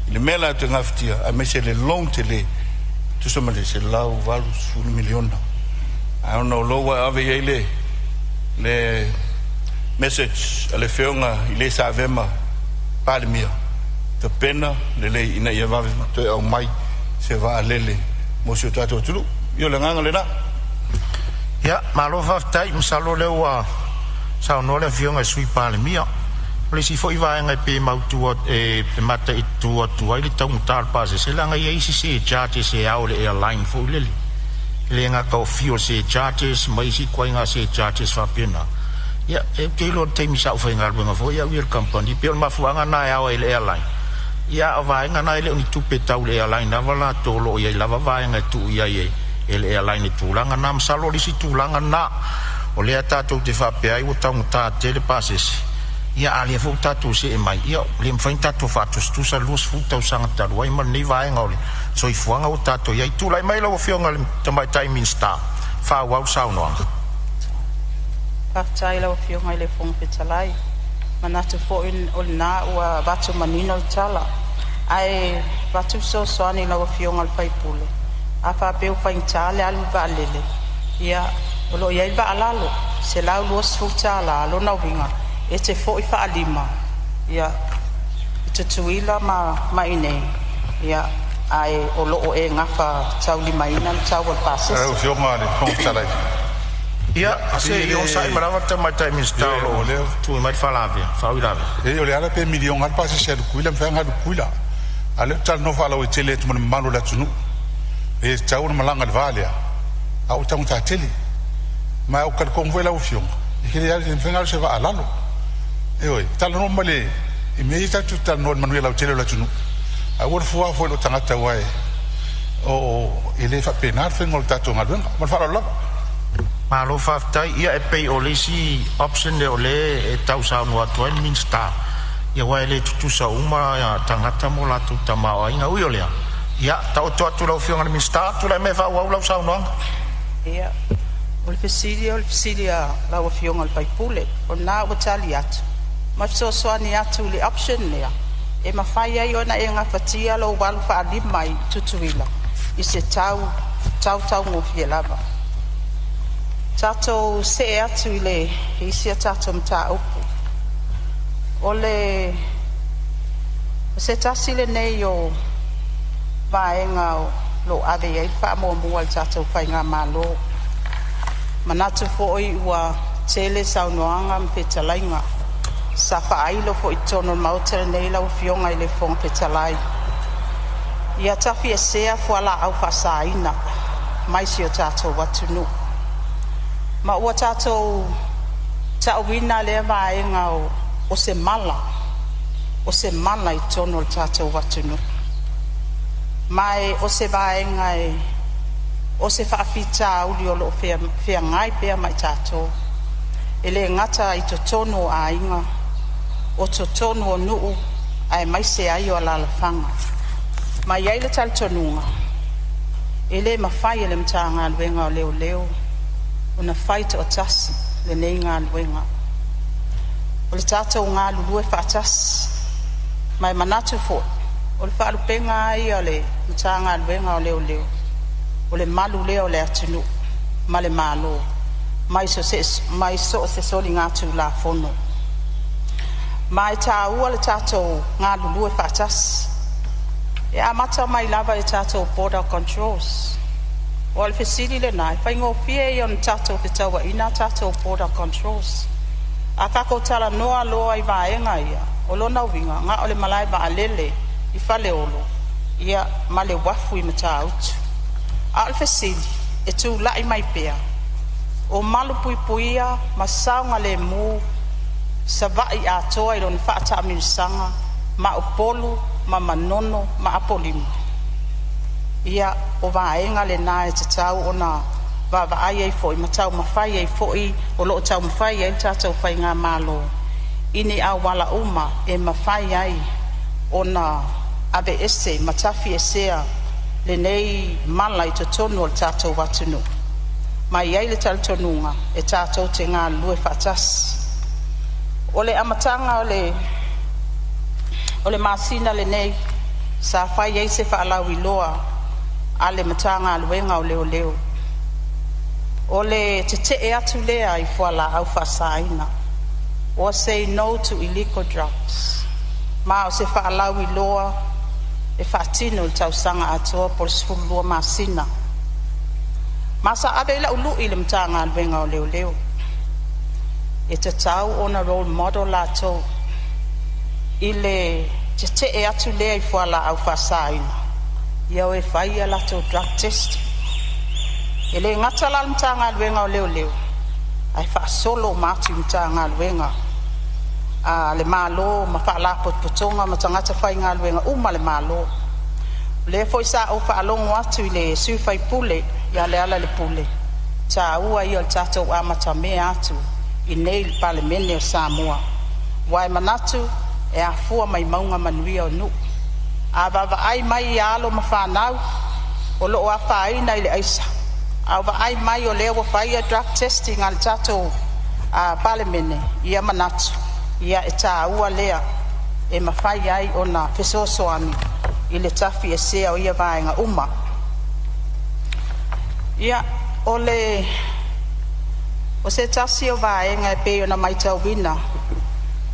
i le mea latou te gafatia, aemaise le loan tele tusa ma le $180 miliona. Ae ona o lo ua ave i ai le message a le Afioga i le sa avea ma Palemia, tapena lelei ina ia vave toe aumai se vaalele mo si o tatou atunuu. Ia o le agaga lena. Ia, malo faafetai. Masalo lea ua saunoa le Afioga i le Sui Palemia. O le isi foi vaega e pe mautu e mataitu atu ai le taugata o le pasese, leaga e i ai isi surcharges e ao i le airline foi lele. E le gata o fuel surcharges ma isi ituaiga surcharges faapena. Ia, e te iloa le taimi sa ou faigaluega foi au ia i le kamupani, pei o le mafuaaga na e ao ai i le airline. Ia, o vaega na e le o ni tupe tau le airline lava latou o lo o i ai lava vaega e tuu i ai e le airline i tulaga na. Masalo o le isi tulaga na o lea tatou te faapea ai ua taugata tele pasese. Ia, a lea foi ua tatou see mai, ia le mafai ona tatou faatusatusa le 20 tausaga talu ai ma lenei vaega o le soifuaga ua tatou i ai. Tulai mai lau Afioga i le Tamaitai Minisita, faaauau le saunoaga. Faafetai i lau Afioga i le Fofoga Fetalai. Manatu foi o lena ua avatu manino le tala, ae avatu le fesoasoani i lau Afioga i le sui usufono, a faapea ua faigata le alu i le vaalele, ia o lo o i ai le vaa lalo, $120. Lona uiga e te foi faalima ia i Tutuila ma i inei, ia ae o lo o e gafataulimaina le tau o le pasese. Lau Afioga i le Fofoga Fetalai. Ia, se i onosai mai lava le Tamaitai Minisita o lo o tui mai le faauilavea. E o le ala pe miliona le pasese a Tutuila, mafai ona alu i Tutuila. A lea ou te talanoa faalauaitele atu ma le mamalu o le atunuu. E tatau ona malaga i le va lea, a ua taugata tele. Ma ou te talitonu foi lau Afioga, e le mafai ona alu i se vaa lalo. Ioe, talanoa ma le I mea ia tatou talanoa i le manuia lautele o le atunuu, ae ua le fua foi i loo tagata aua e o e le faapena le faiga o le tatou galuega. Ma le faaaloalo lava. Malo faafetai. Ia e pei o le isi option lea o lea e tausaunoa atu ai le Minisita, ia aua e le tutusa uma ia tagata mo latou tamaoaiga. Ui o lea, ia taoto atu lau Afioga i le Minisita, tulai mai e faaauau lau saunoaga. Ia, o le fesili o le fesili a lau Afioga i le sui usufono, o lena ua tali atu ma fesoasoani atu i le option lea e mafai ai ona e gafatia lou alu faalima i Tutuila i se tau taugofie lava. Tatou see atu i le isi a tatou mataupu. O le se tasi lenei o vaega o loo ave i ai le faamuamua a le tatou Faigamalo. Manatu foi ua tele saunoaga ma fetalaiga sa faailo foi i totonu o le Maota lenei lau Afioga i le Fofoga Fetalai, ia tafiesea fualaau faasaina mai si o tatou atunuu, ma ua tatou ta'uina lea vaega o se mala, o se mala i totonu o le tatou atunuu. Ma e o se vaega e o se faafitauli o loo feagai pea ma i tatou, e le gata i totonu o aiga, o totonu o nuu, aemaise ai o alaalafaga. Ma e i ai le talitonuga e le mafai e le Matagaluega o Leoleo ona fai toatasi lenei galuega. O le tatou galulue faatasi, ma e manatu foi o le faalupega a ia o le Matagaluega o Leoleo, o le malu lea o le atunuu ma le Malo mai so o se soligatulafono. Ma e taua le tatou galulue faatasi, e amata mai lava i tatou border controls. O le fesili lena, e faigofie ia ona tatou fetauaina a tatou border controls. A tatou talanoa loa i vaega ia, o lona uiga na o le malae vaalele i Faleolo ia ma le uafu i Matautu. A o le fesili e tulai mai pea, o malupuipuia ma saogalemu Savaii atoa i lona faataamilosaga ma Upolu ma Manono ma Apolima? Ia, o vaega lena e tatau ona vaavaai ai foi ma taumafai ai foi, o lo o taumafai ai le tatou faigamalo i ni auala uma e mafai ai ona aveese ma tafiesea lenei mala i totonu o le tatou atunuu. Ma e i ai le talitonuga e tatou te galulue faatasi. O le amataga o le masina lenei sa fai ai se faalauiloa a le Matagaluega o Leoleo, o le tetee atu lea i fualaau faasaina, or say no to illegal drugs. Ma o se faalauiloa e faatino i le tausaga atoa po o le 12 masina. Ma sa ave ai lau lui i le Matagaluega o Leoleo, e tatau ona role model latou i le tetee atu lea i fualaau faasaina, ia o e fai a latou drug test. E le gata la le Matagaluega o Leoleo ae faasolo uma atu i Matagaluega a le Malo ma Faalapotopotoga ma tagata faigaluega uma a le Malo. O lea foi sa ou faalogo atu i le sui usufono ia Lealailepule, o le taua ia o le tatou amatamea atu i inei i le Palemene o Samoa, aua e manatu e afua mai mauga manuia o nuu. A vaavaai mai i alo ma fanau o loo afaina i le aisa, a vaai mai o lea ua fai drug testing a le tatou Palemene, ia manatu ia e taua lea e mafai ai ona fesoasoani i le tafiesea o ia vaega uma. Ia, o se tasi o vaega e pei ona matauina,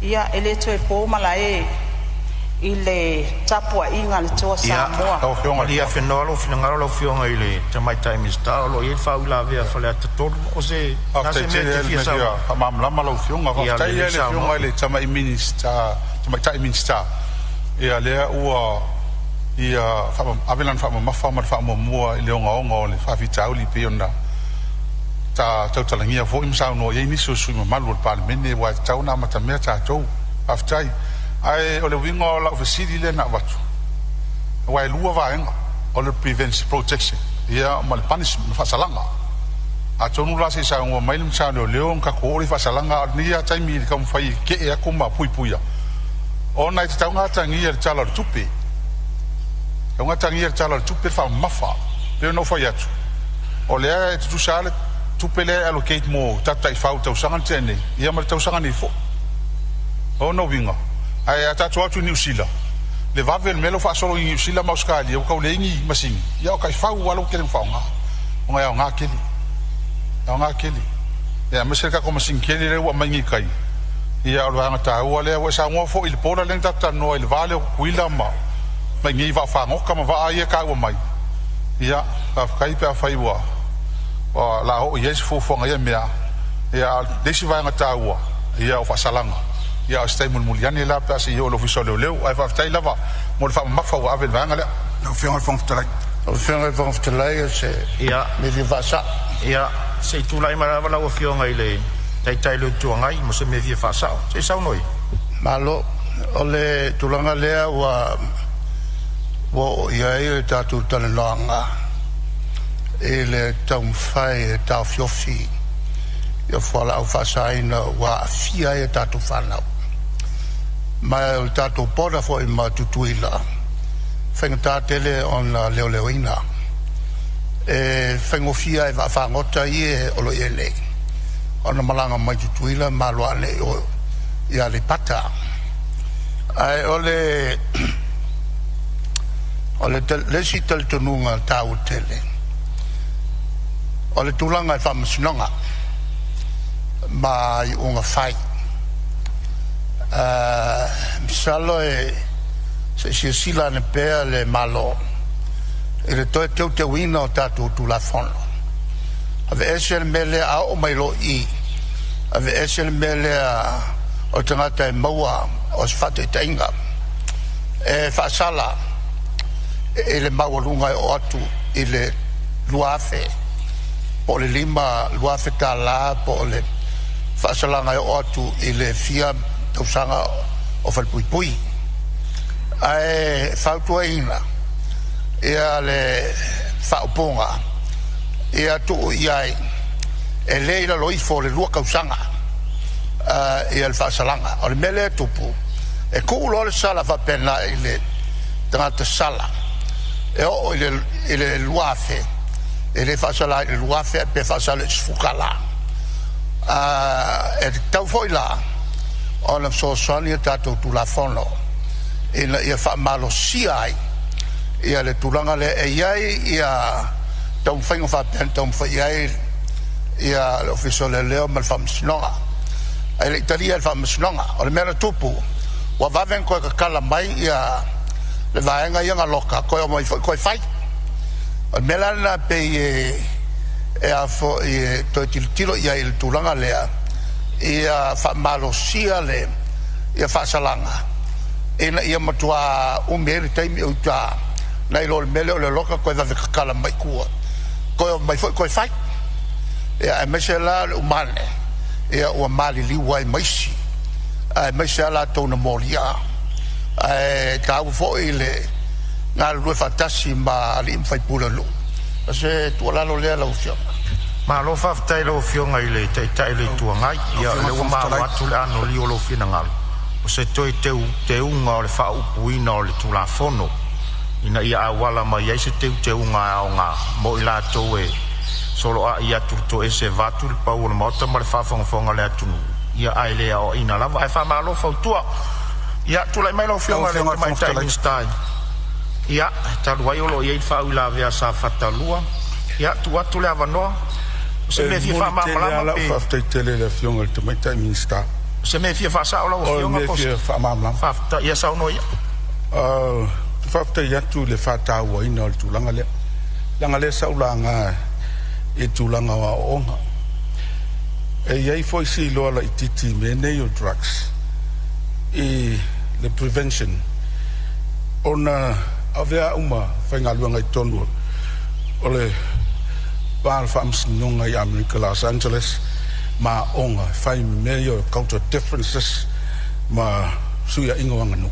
ia e le toe po malae i le tapuaiga a le Toa Samoa. Lau Afioga i le Ia afenoa lou finagalo lau Afioga i le Tamaitai Minisita, o lo o i ai le faauilavea a Faleata 3. O se na Faafetai se mea tele e te le fia mea sau fia faamalamalama lau Afioga. Ia Faafetai lelei le Afioga saunoa. I le tamai Minisita, tamaitai Minisita. Ia lea ua ia ave lana faamamafa ma le faamuamua i le ogaoga o le faafitauli pei ona ta tautalagia foi ma saunoa i ai nisi o sui usufono mamalu o le Palemene, aua e tatau ona amatamea tatou. Faafetai. Ae o le uiga o lau fesili lea na avatu, aua e lua vaega o le prevention protection ia ma le punishment ma faasalaga. Atonu la se i saunoa mai le Minisita o Leoleo ona tatou oo lea i faasalaga, a o lenei lava taimi i le taumafai e te'e atu ma puipuia, ona e tatau ona atagia i le Tala o le Tupe, tatau ona atagia i le Tala o le Tupe le faamamafa. Pei ona ou fai atu, o lea e tutusa lava le tupe lea e allocate mo tatou taifau i le tausaga na tea nei ia ma le tausaga nei foi. O lona uiga, ae a tatou o atu i Niu Sila, le vave o le mea lea ua faasolo i Niu Sila ma Ausetalia, ua tau leai ni masini, ia o taifau lava lea ua tele ina faaaoga, ona e aoga tele, e aoga tele. Ia aemaise le tatou masini tele lea ua aumai nei i tai, ia o le vaega taua lea. Ua e saunoa foi i le border lea na tatou talanoa i le va lea o Tutuila ma i inei i vaafagota ma vaa ia e taua mai. Ia faafetai pe afai ua o le a oo i ai se fuafuaga i ia mea. Ia a o le isi vaega taua, ia o faasalaga, ia o se taimi mulimuli ane la pe a se i oo i le Ofisa o Leoleo, ae faafetai lava mo le faamamafa ua ave i le vaega lea. Lau Afioga i le Fofoga Fetalai. Lau Afioga i le Fofoga Fetalai, o se mea fia faasao. Ia, se i tulai mai lava lau Afioga i le Taitai o le Itu Agai mo se mea fia faasao. Se i saunoa ia. Malo. O le tulaga lea ua oo i ai le tatou talanoaga i le taumafai e taofiofi ia fualaau faasaina ua aafia ai a tatou fanau. Ma o le tatou border foi ma Tutuila, faigata tele ona leoleoina. E faigofie i vaafagota ia o lo o i ai nei ona malaga mai Tutuila ma alu ane i o i Aleipata. Ae o le isi talitonuga taua tele, o le tulaga i faamasinoga ma iuga fai. Masalo e se i silasila ane pea le Malo i le toe teuteuina o tatou Tulafono. Aveese le mea lea a oo mai loa i i, aveese le mea lea o le tagata e maua o se faataitaiga e faasala i le maualuga e oo atu i le 2,000 po o le $5,000 po o le faasalaga e oo atu i le fia tausaga o falepuipui. Ae fautuaina ia le faaupuga ia tuu i ai e le i lalo ifo o le 2 tausaga ia le faasalaga. O le mea lea e tupu, e tuu loa le sala faapena i le tagata sala e oo i le 2,000, e le faasala i le 2,000 pe faasala i le $10. E tatau foi la ona fesoasoani a tatou Tulafono ina ia faamalosia ai ia le tulaga lea e i ai ia taumafaiga faapea na taumafai i ai ia le Ofisa o Leoleo ma le Faamasinoga, ae le i talia e le Faamasinoga. O le mea na tupu, ua vave ona toe tatala mai ia le vaega ia na loka, toe omai foi toe fai. O le mea la lena pei e a foi e toe tilotilo i ai i le tulaga lea, ia faamalosia le ia faasalaga ina ia matua umi ai le taimi o uta nai lo le mea lea o le loka toe vave tatala mai tua, toe omai foi toe fai. Ia aemaise la le umane ia ua maliliu ai ma isi, aemaise a latou na molia. Ae taua foi le galulue faatasi ma alii ma faipule o nuu. O se tuualalo lea, lau Afioga. Malo faafetai i lau Afioga i le Taitai o le Itu Agai. Lau Ia, o Afioga i le lea ua Fofoga maua Fetalai. atu le anoliu o lou finagalo, o se toe teuteuga o le faaupuina o le Tulafono ina ia auala mai ai se teuteuga aoga mo i latou e soloai atu le toese vatu le pau o le maota ma le faafogafoga o le atunuu. Ia ae le aoaina lava, ae faamalo fautua. Ia tulai mai lau Lau Afioga i le Afioga i le Fofoga Tamaitai Fetalai. Minisita. Ia, talu ai o lo o i ai le faauilavea a Safata 2, ia tuu atu le avanoa o se E mea fia momoli tele lava faamalamalama lau pe faafetai tele i le Afioga i le Tamaitai Minisita. o se mea fia faasao lau O le Afioga mea po o se fia faamalamalama. Faafetai, ia saunoa ia. Te faafetai atu i le faatauaina o le tulaga lea. Leaga lea sa ou laga i tulaga o aoaoga. E i ai foi si iloa laitiiti i mea nei o drugs i le prevention ona avea uma faigaluega i totonu o le va o le faamasinoga i Amerika, Los Angeles, ma aoga e fai mea ia o culture differences ma Fesuiaiga o Aganuu,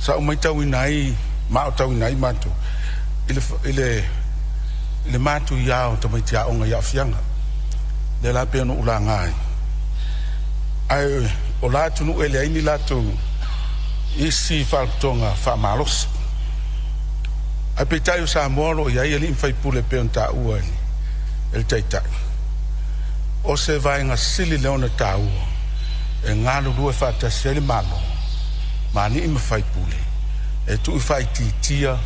sa ou matauina ai ma aotauina ai matou i le matuia o tamaiti aoga i aafiaga lea la pei ona ou laga ai, ae o la atunuu e leai ni latou isi faalapotopotoga faamalosi, ae peitai o Samoa o loo iai alii ma faipule e pei ona taua e le Taitai. O se vaega sili lea ona taua e galulue faatasi ai le Malo ma alii ma faipule e tuu faaitiitia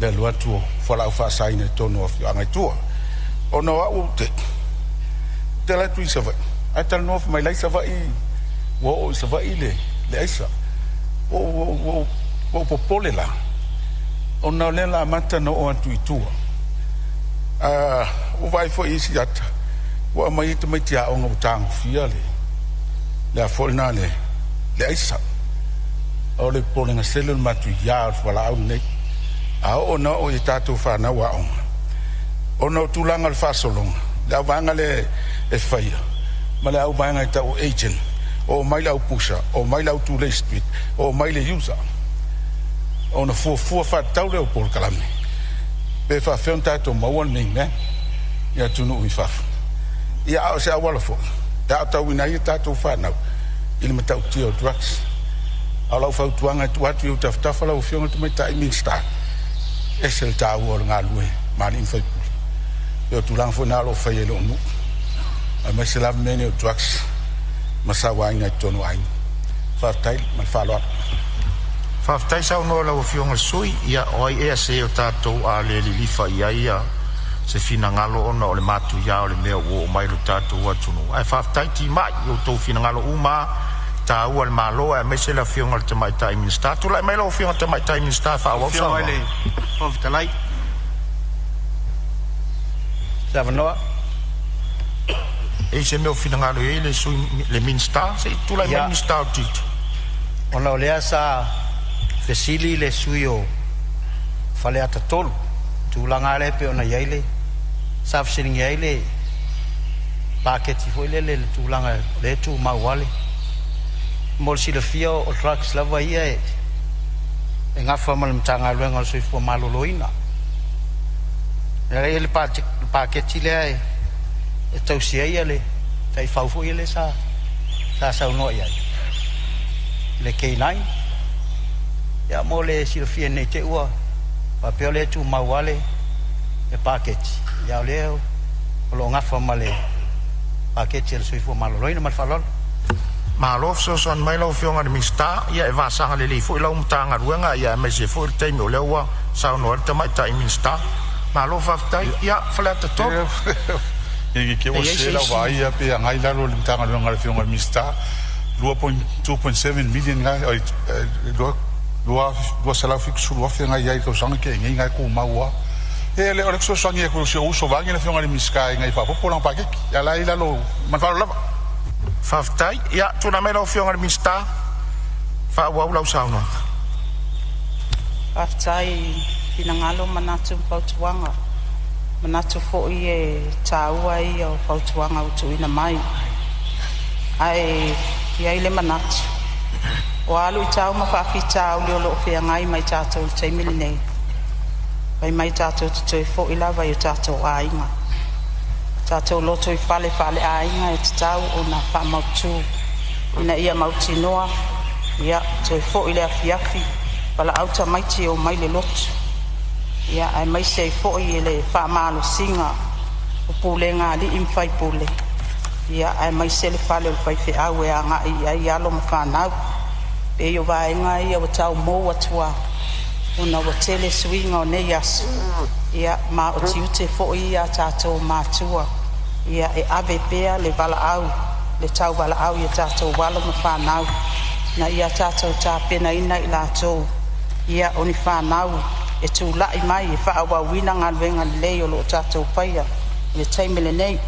le alu atu o fualaau faasaina i totonu o afioaga i tua. Ona o au ou te alu atu i Savaii ae talanoa mai la e i Savaii ua oo i Savaii le aisa. Ua ou popole la ona o lea o le a amata ona oo atu i tua. Ua ou vaai foi i isi ata ua aumai ai tamaiti aoga ua tagofia le a foi lena le aisa. O le popolega sele o le matuia o le fualaau lenei a oo ina oo i tatou fanau aoga, ona o tulaga o le faasologa le auvaega lea e faia ma le auvaega e tau o agent, oo mai le au pusher, omai le au tulei street, omai le user, ona fuafua faatatau lea o polokalame pe faafefea ona tatou maua lenei mea i atunuu i fafo. Ia, a o se auala foi e aotauina ai a tatou fanau i le matautia o drugs. A o lau fautuaga e tuu atu i ou tafatafa lau Afioga i le Tamaitai Minisita, ese le taua o le galulue ma alii ma faipule e o tulaga foi na o loo faia i lou nuu, aemaise lava mea nei o drugs ma sauaina i totonu o aiga. Faafetai ma le faaaloalo. Faafetai saunoa i lau Afioga i le sui. Ia o ai ea se o tatou a le lilifa i ai ia se finagalo ona o le matuia o le mea ua oo mai i lo tatou atunuu. Ae faafetai timai i outou finagalo uma e taua i le Malo aemaise le Afioga i le Tamaitai Minisita. Tulai mai lau Afioga i le Tamaitai Minisita e faaauau Afioga i saunoaga. le Fofoga Fetalai, se avanoa. E i se mea o finagalo i ai le sui le Minisita, se i tulai mai le Minisita o Tiute. Ona o lea sa fesili le sui o Faleata 3, tulaga lea pei ona i ai le sa fesiligia ai le paketi foi lele, le tulaga o lea e tumau lava mo le silafia o drugs lava ia e gafa ma le Matagaluega o le Soifua Maloloina. E i ai le paketi lea e tausi ai le taifau foi lea sa saunoa i ai le K9. Ia, mo le silafia nei te ua faapea o lea e tumau lava le paketi, ia o lea o lo o gafa ma le paketi a le Soifua Maloloina. Ma le faaaloalo. Malo fesoasoani mai lau Afioga i le Minisita, ia e vasaga lelei foi lau Matagaluega, ia aemaise foi le taimi o lea ua saunoa ai le Tamaitai Minisita. Malo faafetai. Ia Faleata 3. Ke E ua i ai se se lau isi vaai ia pe agai lalo i le Matagaluega a le Afioga i le Minisita 2.7 million gai oi 270,000 gai ai tausaga ke ngai ngai ku maua e le o le fesoasoani e ku si uso vangi le Afioga i le Minisita i ngai faapopo lana paketi ia la i lalo ma le faaaloalo lava. Faafetai. Ia tulai mai lau Afioga i le Minisita, faaauau lau saunoaga. Faafetai i finagalo, manatu ma fautuaga. Manatu foi e taua ia o fautuaga ua tuuina mai. Ae i ai le manatu, o a luitau ma faafitauli o lo o feagai ma i tatou i le taimi lenei, fai mai tatou te toe foi lava i o tatou aiga. Tatou lotoifale faaleaiga e tatau ona faamautu ina ia mautinoa, ia toe foi le afiafi, valaau tamaiti e omai le lotu. Ia aemaise ai foi i le faamalosiga o pulega a alii ma faipule, ia aemaise le fale o le faifeau e agai i ai alo ma fanau. Pei o vaega ia ua tau mou atu lava ona ua tele suiga o nei aso, ia ma o tiute foi ia a tatou matua, ia e ave pea le valaau, le tauvalaau i a tatou alo ma fanau, ina ia tatou tapenaina i latou, ia o ni fanau e tulai mai e faaauauina galuega lelei o lo o tatou faia i le taimi lenei.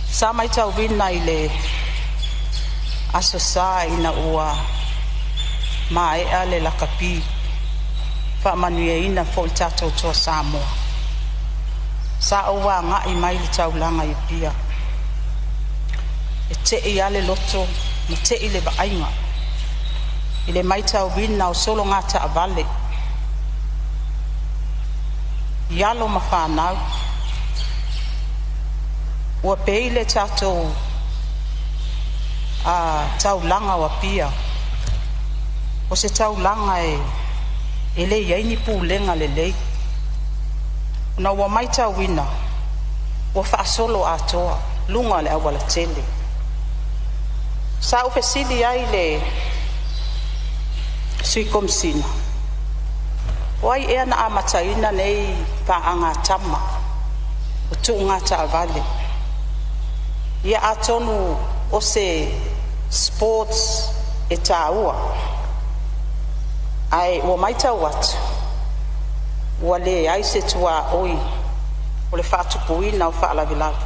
Sa matauina i le Aso Sa ina ua maea le lakapi faamanuiaina foi le tatou Toa Samoa. Sa ou agai mai i le taulaga i Apia. E tei lava le loto Ma te'i le vaaiga i le matauina o sologa taavale i alo ma fanau ua pei le tatou taulaga o Apia o se taulaga e le i ai ni pulega lelei ona ua matauina ua faasolo atoa luga o le auala tele. Sa ou fesili ai i le Sui Komesina o ai ea na amataina nei paaga a tama o tuuga taavale? Ia atonu o se sports e taua, ae ua matau atu ua leai se tuaoi o le faatupuina o faalavelave.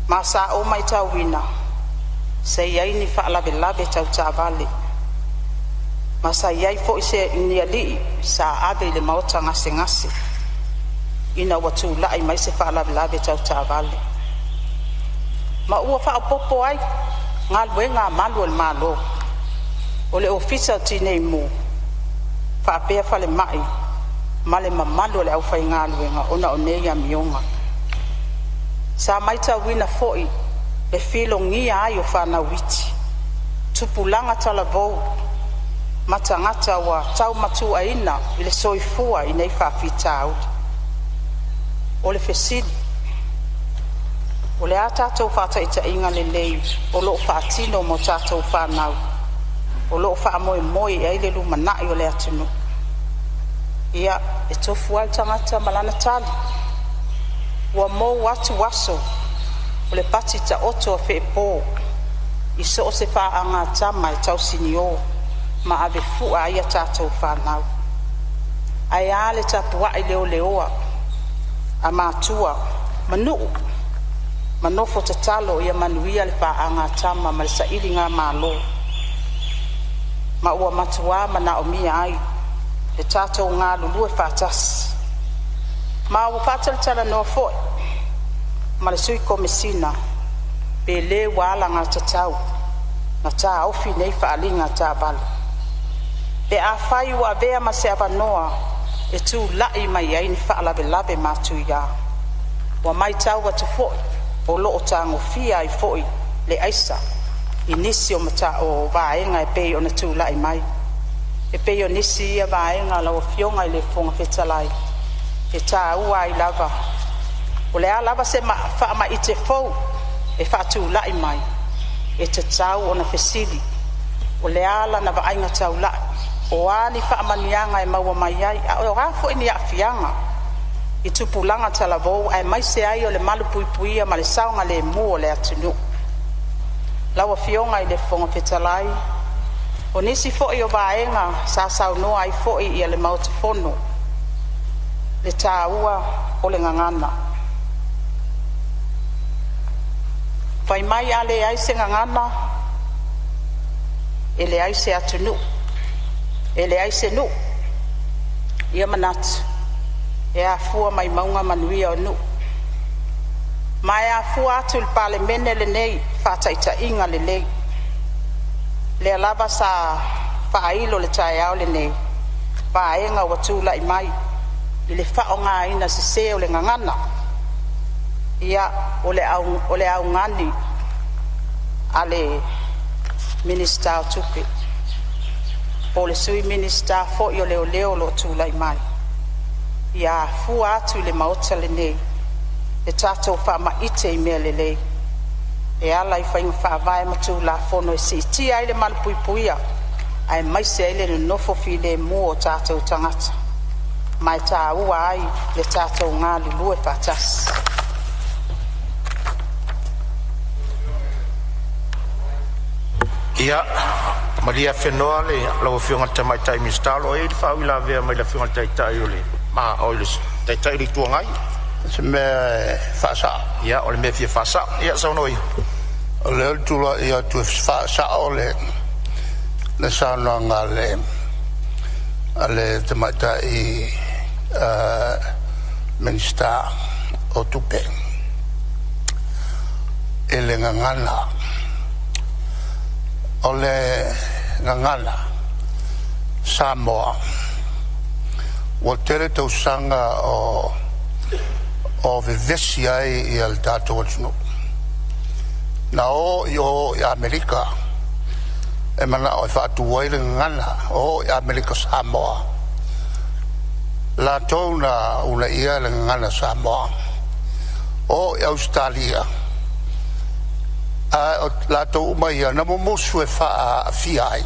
Ma sa ou matauina sa iai ni faalavelave tau taavale, ma sa iai foi se ni alii sa ave i le maota gasegase ina ua tulai mai se faalavelave tau taavale. Ma ua faaopoopo ai galuega a malu o le Malo, o le Ofisa o Tineimu faapea falemai ma le mamalu o le aufaigaluega ona o nei amioga. Sa matauina foi le filogia ai o fanau iti, tupulaga talavou ma tagata ua taumatuaina i le soifua i nei faafitauli. O le fesili, o le a tatou faataitaiga lelei o loo faatino mo tatou fanau o loo faamoemoe i ai le lumanai o le atunuu? Ia, e tofu lava le tagata ma lana tali. Ua mou atu aso o le pati taoto a Feepo i so o se faagatama e tausinio ma avefua ai a tatou fanau. Ae a le tapuai leleoa a matua ma nuu ma nofo tatalo ia manuia le faagatama ma le sailigamalo, ma ua matua manaomia ai le tatou galulue faatasi. Ma ua faatalatalanoa foi ma le Sui Komesina pe le ua alagatatau na taofi nei faaaliga taavale pe afai ua avea ma se avanoa e tulai mai ai ni faalavelave matuia. Ua matau atu foi o loo tagofia ai foi le aisa i nisi o mata o vaega e pei ona tulai mai. E pei o nisi ia vaega lau Afioga i le Fofoga Fetalai e taua ai lava. O le a lava se faamaite fou e faatulai mai, e tatau ona fesili o le a lana vaaiga taulai, o a ni faamanuiaga e maua mai ai, a o a foi ni aafiaga i tupulaga talavou aemaise ai o le malupuipuia ma le saogalemu o le atunuu. Lau Afioga i le Fofoga Fetalai, o nisi foi o vaega sa saunoa ai foi ia le Maota Fono, le taua o le gagana. Fai mai a leai se gagana e leai se atunuu, e leai se nuu. Ia manatu e afua mai mauga manuia o nuu, ma e afua atu i le Palemene lenei faataitaiga lelei lea lava sa faailo le taeao lenei vaega ua tulai mai i le faaaogaina sese o le gagana. Ia, o le augani a le Minisita o Tupe po o le Sui Minisita foi o Leoleo o loo tulai mai, ia afua atu i le Maota lenei le tatou faamaite i mea lelei e ala i faiga faavae ma Tulafono e siitia ai le malupuipuia aemaise ai le nonofo filemu o tatou tagata, ma e taua ai le tatou galulue faatasi. Ia, malie afenoa le lau Afioga i le Tamaitai Minisita o lo o i ai le faauilavea mai le Afioga i le Taitai o le ma oi le Taitai o le Itu Agai. Se mea e faasao. Ia, o le mea e fia faasao. Ia saunoa ia. O lea ou te tulai atu e faasao le saunoaga a le tamaitai Minisita o Tupe i le gagana. O le gagana Samoa ua tele tausaga o vevesi ai ia le tatou atunuu. Na o i o i Amerika e manao e faatu ai le gagana, o i Amerika Samoa latou na uunaia le gagana Samoa. O i Ausetalia ae o latou uma ia na mumusu e faaaafia ai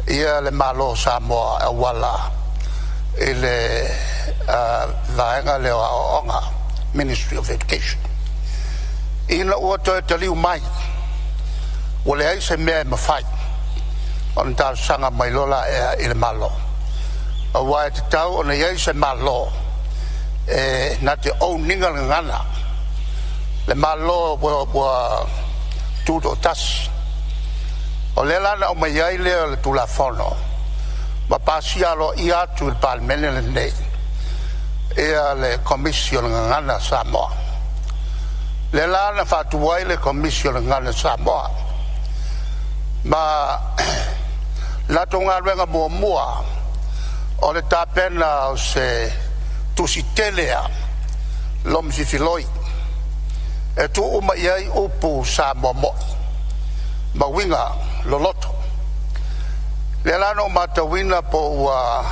ia le Malo o Samoa e auala i le vaega lea o aoaoga, Ministry of Education. Ina ua toe taliu mai, ua leai se mea e mafai ona talosaga mai loa la i le Malo, aua e tatau ona i ai se Malo e na te own ina le gagana, le Malo ua tutoatasi. O lea la na aumai ai lea o le Tulafono ma pasia aloaia atu i le Palemene lenei ia le Komisi o le Gagana Samoa. Lea la na faatu ai le Komisi o le Gagana Samoa, ma latou galuega muamua o le tapena o se tusi tele lava lomi fifiloi e tuu uma i ai upu Samoa moi ma uiga loloto. Lea la na ou matauina po ua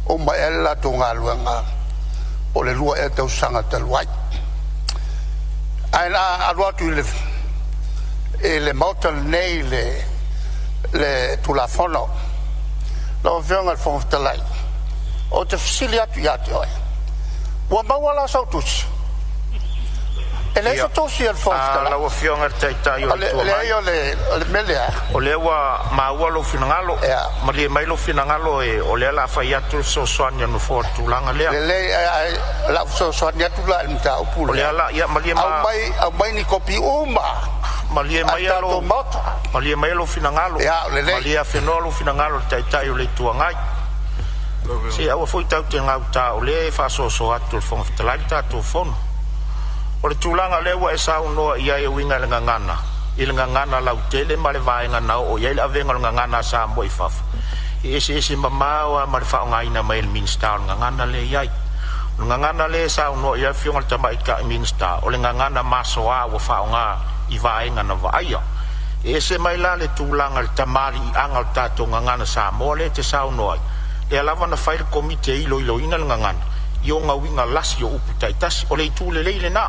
uma ea le latou galuega po o le 2 ea tausaga talu ai. Ae na alu atu i le Maota lenei le Tulafono. Lau Afioga i le Fofoga Fetalai, ou te fesili atu ia te oe, ua maua la sau tusi? E leai se tusi a le Fofoga Fetalai. Lau Afioga i le Taitai o O le le Itu Agai. Leai, o le mea lea. O lea ua maua lou finagalo, malie mai lou finagalo e o lea o le a fai atu le fesoasoani a le Nofoa i le tulaga lea. Lelei, ae o le a ou fesoasoani atu la i le mataupu O lea lea. la, ia malie ma Aumai ni kopi uma malie a mai le tatou lou Maota. Malie mai lou finagalo. Ia, lelei. Malie afenoa lou finagalo i le Taitai o le Itu Agai. Se aua foi tatou te gauta o lea e faasoasoa atu e le Fofoga Fetalai le tatou fono. O le tulaga lea ua e saunoa i ai e uiga i le gagana, i le gagana lautele ma le vaega na oo i ai le avega o le gagana a Samoa i fafo, e eseese mamao lava ma le faaaogaina mai e le Minisita o le gagana lea e i ai. O le gagana lea e saunoa i ai le Afioga i le Tamaitai Minisita, o le gagana masoa ua faaaoga i vaega na vaaia. E ese mai la le tulaga i le tamaliiaga o le tatou gagana Samoa lea e te saunoa ai, lea lava na fai le Komiti e iloiloina le gagana i ona uiga lasi o upu taitasi. O le itu lelei lena.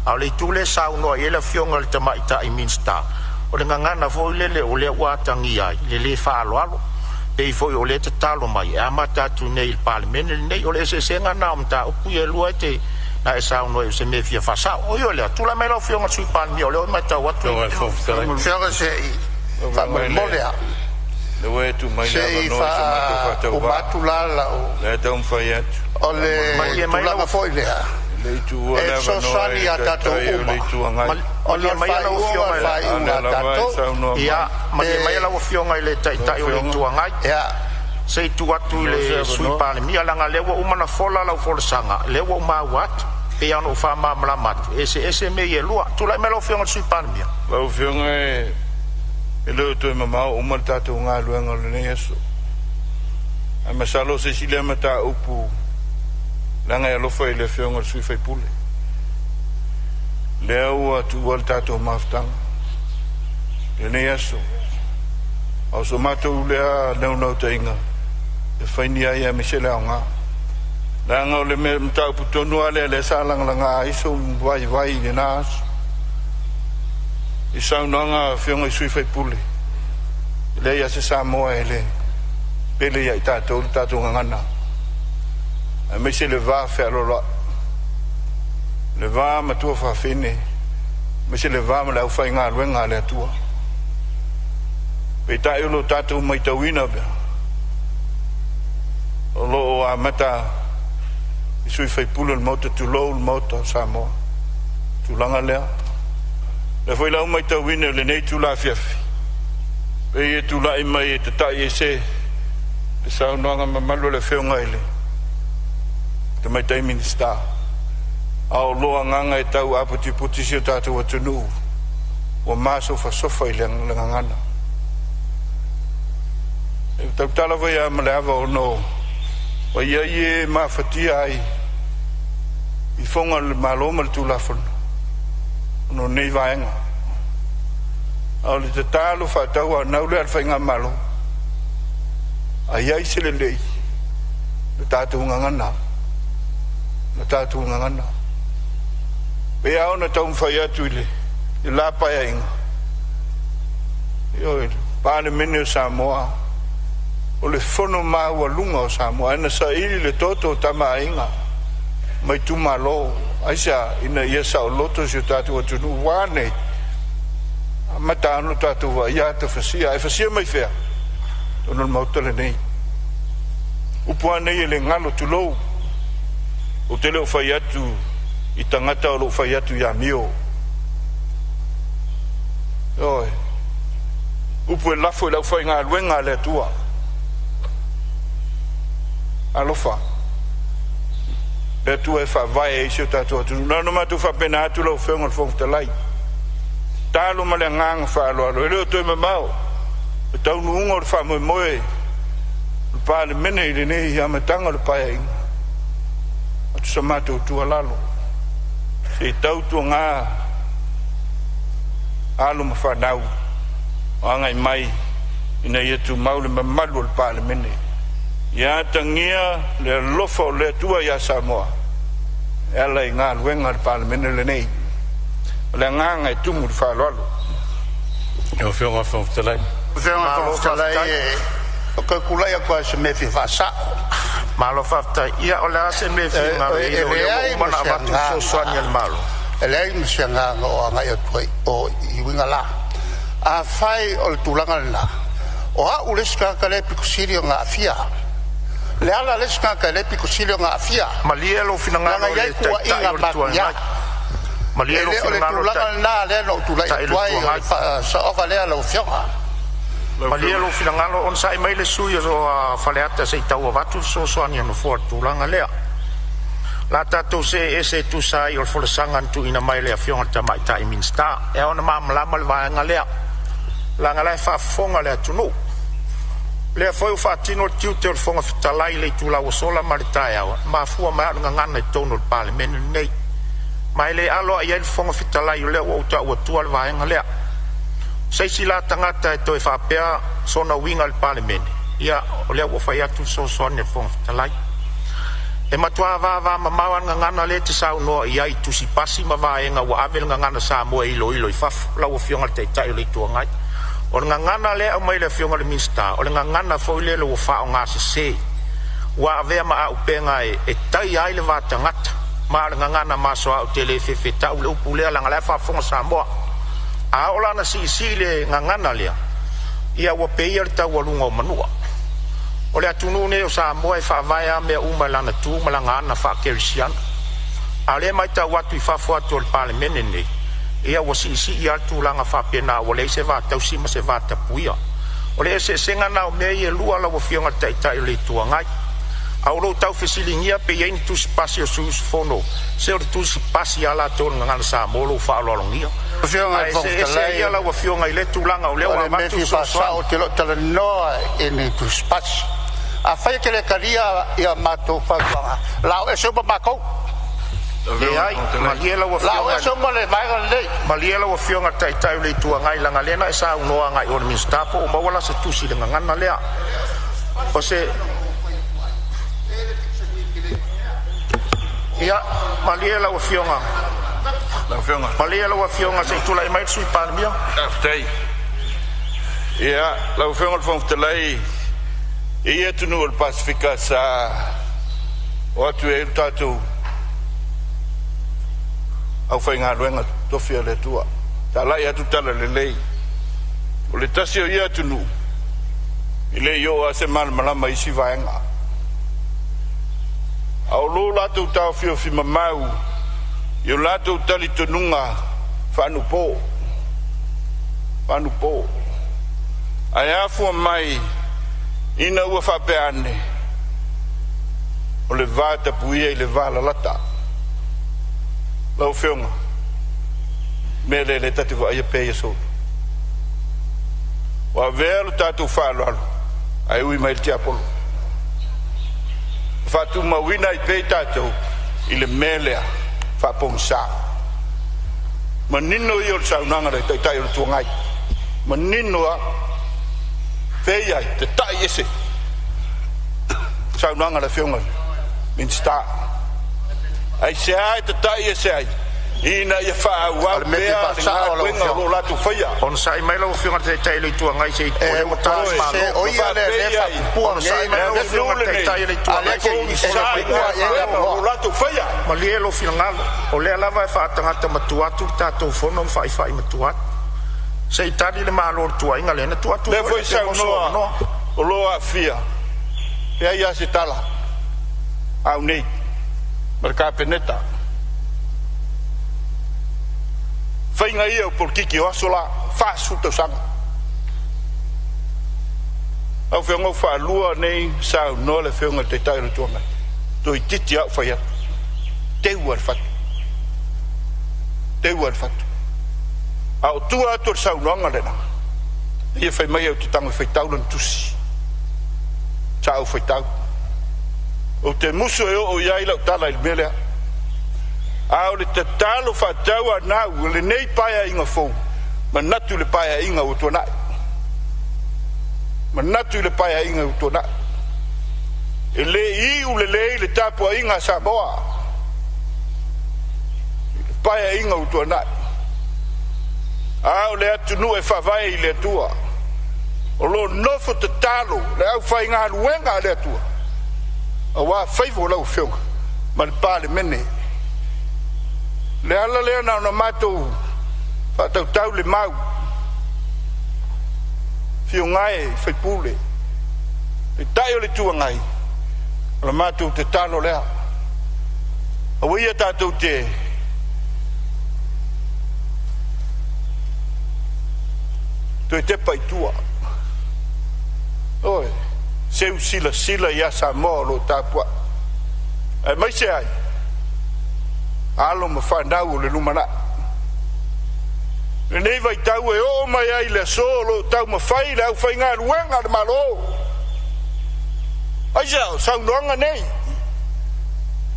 A o le itu lea e saunoa i ai le Afioga i le Tamaitai Minisita, o le gagana foi lele o lea ua atagia ai le le faaaloalo, pei foi o lea e tatalo mai e amata atu nei i le Palemene lenei. O le eseesega lena o mataupu ia e lua e te na e saunoa ai o se mea e fia faasao. Oi o lea, tulai mai lau Afioga i le Sui Palemia, o lea ua matau atu. Afioga se i faamolemole lava. Le ua e tu mai Se le i avanoa i so matou faauma faatauvaa. atu la lau Le taumafai atu. O le Malie mai tulaga lau foi lea Le itu e le avanoa fesoasoani i ia le tatou Taitai o uma le Itu Agai. ona o Malie le mai lau faaiuga o Afioga le i le A o faaiuga lea a lava e tatou. saunoa mai. Ia, malie mai E lau Afioga i le Lau Taitai o le Afioga, Itu Agai. Ia. Se i tuu atu i mo se le Sui avanoa. Palemia, leaga o lea ua uma ona fola lau folasaga, lea ua ou maua atu. E pei lava ona ou faamalamalama atu, e eseese mea ia e lua. Tulai mai lau Afioga i le Sui Palemia. Lau Afioga e le o toe mamao uma le tatou galuega o lenei aso. Ae masalo o se isi lea mataupu leaga e alofa i le Afioga i le sui usufono. Lea ua tuua le tatou mafutaga lenei aso. A o so matou lea naunautaiga e fai ni ai aemaise le aoga. Leaga o le mea mataupu tonu lava lea lea sa lagalaga ai sou vaivai i lena aso. I saunoaga a Afioga i sui usufono, e leai lava se Samoa e le pele ia i tatou le tatou gagana, aemaise le va fealoaloai, le va matua fafine, aemaise le va ma le aufaigaluega a le Atua. Peitai o lo tatou matauina pea, o lo o amata i sui usufono o le Maota, tulou le Maota o Samoa, tulaga lea. O lea foi la ua matauina i lenei itula afiafi, pei e tulai mai e tatai ese le saunoaga mamalu a le Afioga i le Tamaitai Minisita, a o lo agaga e tau aputiputi si o tatou atunuu ua masofasofa i le gagana. E tautala foi ia ma le ava ona o ia i e mafatia ai i foga o le Malo ma le Tulafono ona o nei vaega. A o le tatalo faatauanau lea a le Faigamalo, a i ai se lelei, le tatou gagana, le tatou gagana. Pe a ona taumafai atu i le la paeaiga, ioe, le Palemene o Samoa, o le fono maualuga o Samoa, ae na saili le toto o Tama a Aiga ma itumalo. Aisea? Ina ia saoloto si o tatou atunuu. Ua a nei? Amata ona tatou vaaia ata fasia, ae fasia mai fea? Ona o le Maota lenei. Upu a nei e le galo, tulou, ou te le o fai atu i tagata o lou fai atu i amio. Ioe, upu e lafo i le aufaigaluega a le Atua. Alofa, le Atua e faavae ai si o tatou atunuu. Na ona matou faapena atu lau Afioga i le Fofoga Fetalai, talo ma le agaga faaaloalo, e le o toe mamao le taunuuga o le faamoemoe o le Palemene i lenei amataga o le Paeaiga. Atu sa matou tuualalo, se i tautuaga alo ma fanau o agai mai ina ia tumau le mamalu o le Palemene. Ia atagia le alofa o le Atua ia Samoa e ala i galuega a le Palemene lenei. O le agaga e tumu i le faaaloalo. Lau Afioga i le Fofoga Fetalai. Afioga i le Malo Fofoga Fetalai, faafetai. E toe tulai atu lava i se mea e fia faasao. Malo faafetai. Ia, o le a se mea e finagalo E i ai o lea ua leai uma ma ona se avatu le fesoasoani a le agaga, Malo? e leai ma se agaga o agai atu ai o i uiga la. Afai o le tulaga lena, o au le isi tagata lea e pito sili ona aafia. Le ala le isi tagata e le pito sili ona aafia. Malie lou Leaga finagalo e i i ai le Taitai tuuaiga o le Itu matuia. Agai. Malie E lou le o le finagalo i le tulaga lena lea na ou tulai Taitai o atu le ai, Itu o le Agai. faasaoga lea lau Afioga. Lau Malie Afioga lou finagalo, onosai mai le sui usufono o Faleata se i tau avatu le fesoasoani a le Nofoa i le tulaga lea. O le a tatou see ese e tusa ai o le folasaga na tuuina mai e le Afioga i le Tamaitai Minisita. E ao ona malamalama le vaega lea, leaga o la e faafofoga le atunuu. O lea foi ua faatino le tiute o le Fofoga Fetalai i le itula ua sola ma le taeao, e mafua mai lava o le gagana i totonu o le Palemene lenei. Ma e le alo lava i ai le Fofoga Fetalai, o lea ua ou tau atua le vaega lea. O se isi la tagata e toe faapea sona uiga i le Palemene, ia, o lea ua fai atu le fesoasoani a le Fofoga Fetalai. E matua vavamamao lava le gagana lea e te saunoa i ai i tusipasi ma vaega ua ave le gagana Samoa e iloilo i fafo lau Afioga i le Taitai o le Itu Agai. O le gagana lea e aumai e le Afioga i le Minisita, o le gagana foi lele ua faaaogasese, ua avea ma auupega e taia ai le va tagata, ma o le gagana masoa ou te le fefe e tau le upu lea leaga o la e faafofoga Samoa. A oo la ina siisii le gagana lea, ia ua peia le taualuga o manua. O le atunuu nei o Samoa e faavae lava mea uma i lana tu ma lana aga faakerisiano. A o lea e matau atu i fafo atu o le Palemene lenei, ia ua siisii lava le tulaga faapena ua leai se va tausi ma se va tapuia. O le eseesega lena o mea ia e lua lau Afioga i le Taitai o le Itu Agai. A o lou tau fesiligia pe i ai ni tusipasi a sui usufono, se o le tusipasi lava latou o le Gagana Samoa lou faaaloalogia. Afioga i le Ae Fofoga see ese Fetalai, ia lau Afioga i lea tulaga o lea o ua le mea e avatu fia faasao, fesoasoani. ou te le o talanoa i ni tusipasi. Afai e te le talia ia matou fautuaga, lao ese uma matou. Lau Afioga i le Leai, Fofoga Fetalai. malie lau Lao Afioga ese uma le vaega lenei. Malie lau Afioga i le Taitai o le Itu Agai, leaga o lea na e saunoa agai i le Minisita po o maua la se tusi i le gagana lea. O se Ia, malie lau Afioga. Lau Afioga. Malie lau Afioga se i tulai mai le Sui Palemia. Faafetai. Ia, lau Afioga i le Fofoga Fetalai, e i ai atunuu o le Pasefika sa o atu ai le tatou aufaigaluega totofi a le Atua, talai atu tala lelei. O le tasi o ia atunuu, e le i oo lava se malamalama i isi vaega. A o lo latou taofiofi mamau i o latou talitonuga faanupo, faanupo. Ae afua mai ina ua faapea ane, o le va tapuia i le va lalata. Lau Afioga, mea lea le tate vaaia pea ia solo. Ua avea lo tatou faaaloalo. Ae ui mai le tiapolo. Faatumauina ai pea tatou i le mea lea faapogisa. Manino ia o le saunoaga a le Taitai o le Itu Agai, manino lava. Fei ai, tatai ese saunoaga a le Afioga i le Minisita. Aisea e tatai ese ai? Ina ia O faaauau le mea fia pea le faasao lau galuega o Afioga. lo o latou faia. Onosai mai lau Afioga i le Taitai o le Itu Agai se i E o lea ua matua ta le sese, Malo. o Ma ia lea lea e faapei ai, faapupua Onosai nei mai le le lau mea. Afioga atunuu i le lenei Taitai o le Itu A lea Agai se e i te pogisa i pupua i ai le galuega o lo o avanoa. latou faia. Malie lou finagalo, o lea lava e faatagata matua atu le tatou fono ma faifai matua atu. Se i tali le Malo i le tuaiga lea na tuu atu Lea foi foi le Pemoso saunoa avanoa. o lo o aafia, e ai lava se tala au nei ma le Kapeneta. Faiga ia o polokiki o aso la, 40 tausaga. Lau Afioga ua faalua nei saunoa le Afioga i le Taitai o le Itu Agai, toeitiiti lava ou fai atu, teu lava i le fatu, teu lava i le fatu. A o tua atu o le saunoaga lena, ia fai mai ou te tago e faitau lana tusi. Sa ou faitau. Ou te musu e oo i ai lau tala i le mea lea. A o le tatalo faatauanau o lenei paeaiga fou, manatu i le paeaiga ua tuanai. Manatu i le paeaiga ua tuanai. E le iu lelei le tapuaiga a Samoa i le paeaiga ua tuanai. A o le atunuu e faavae i le Atua. O lo o nofo tatalo le aufaigaluega a le Atua aua faiva o lau Afioga ma le Palemene. Le ala lea na ona matou faatautau le mau, Afioga e sui usufono, Taitai o le Itu Agai, o le matou tatalo lea. Aua ia tatou te toe tepa i tua. Oi, seu silasila ia Samoa o lo o tapuai. Aemaise ai, alo ma fanau o le lumanai. Lenei vaitau e oo mai ai le aso o lo o taumafai le aufaigaluega a le Malo. Aisea, o saunoaga nei,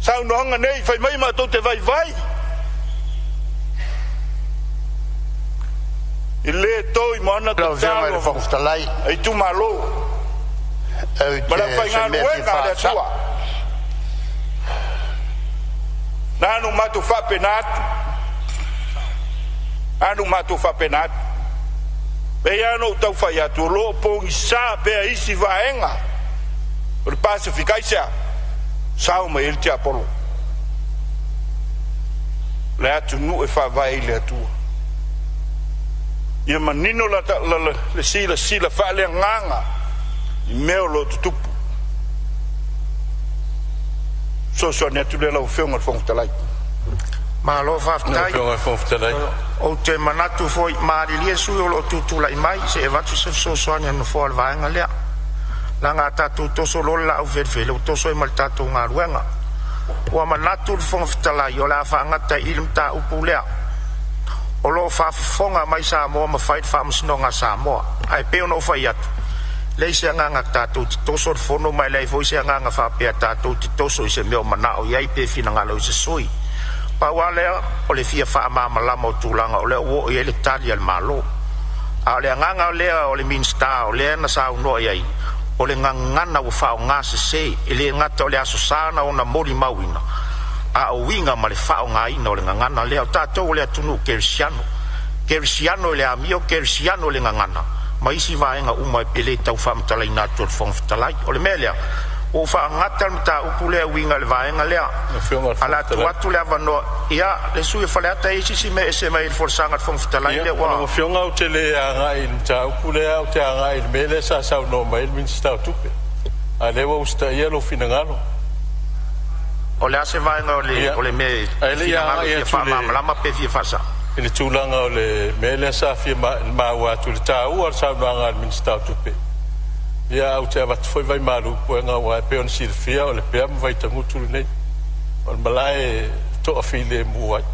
saunoaga nei, fai mai matou te vaivai. E le to i moana Lau Afioga i le tatalo Fofoga Fetalai, a itumalo ou ma le te se mea fia aufaigaluega a le faasao. Atua. Na anu matou faapena atu, anu matou faapena atu. E ia ona ou tau fai atu, o lo o pogisa pea isi vaega o le Pasefika. Aisea? Sao mai ai le tiapolo. Le atunuu e faavae i le Atua. Ia manino la, la, la, le silasila faaleagaga i mea o lo o tutupu. Fesoasoani atu lea lau Afioga i le Fofoga Fetalai. Malo Lau faafetai. Afioga i le Fofoga Fetalai. Ou te manatu foi malilie sui usufono o lo o tutulai mai se i avatu se fesoasoani a le Nofoa o le vaega lea. Leaga a tatou toso loa le laau felefele, ua toso ai ma le tatou galuega. Ua manatu le Fofoga Fetalai o le a faagata i le mataupu lea. O lo o faafofoga mai Samoa ma fai le faamasinoga a Samoa. Ae pei ona ou fai atu, leai se agaga tatou te toso le fono ma e leai foi se agaga faapea tatou te toso i se mea o manao i ai pe finagalo i se sui. Pau lava lea o le fia faamalamalama o tulaga o lea ua oo i ai le tali a le Malo. A o le agaga lea o le Minisita o lea na saunoa i ai, o le gagana ua faaaoga sese, e le gata o le Aso Sa na ona molimauina, a o uiga ma le faaaogaina o le gagana lea. O tatou o le atunuu kerisiano, kerisiano i le amio, kerisiano i le gagana, ma isi vaega uma e le tau faamatalaina atu e le Fofoga Fetalai. O le mea lea, ua ou faagata le mataupu lea e uiga i le vaega lea. Lau Afioga i le A Fofoga le atu Fetalai. atu le avanoa, ia, le sui usufono o Faleata, e i ai se isi mea e ese mai i le folasaga a le Fofoga Fetalai Ia, lea o lau ua. Afioga ou te le agai i le mataupu lea, ou te agai i le mea lea sa saunoa mai ai le Minisita o Tupe. A lea ua usitaia lou finagalo. O le a se vaega o le, Ia, o le mea e ae le i finagalo agai fia atu i le faamalamalama pe fia faasao? i le tulaga o le mea lea sa fia maua atu i le taua o le saunoaga a le Minisita o Tupe. Ia, ou te avatu foi vai malu puega aua e pei ona silafia o le pea ma Vaitagutu lenei. O le malae toafilemu ai.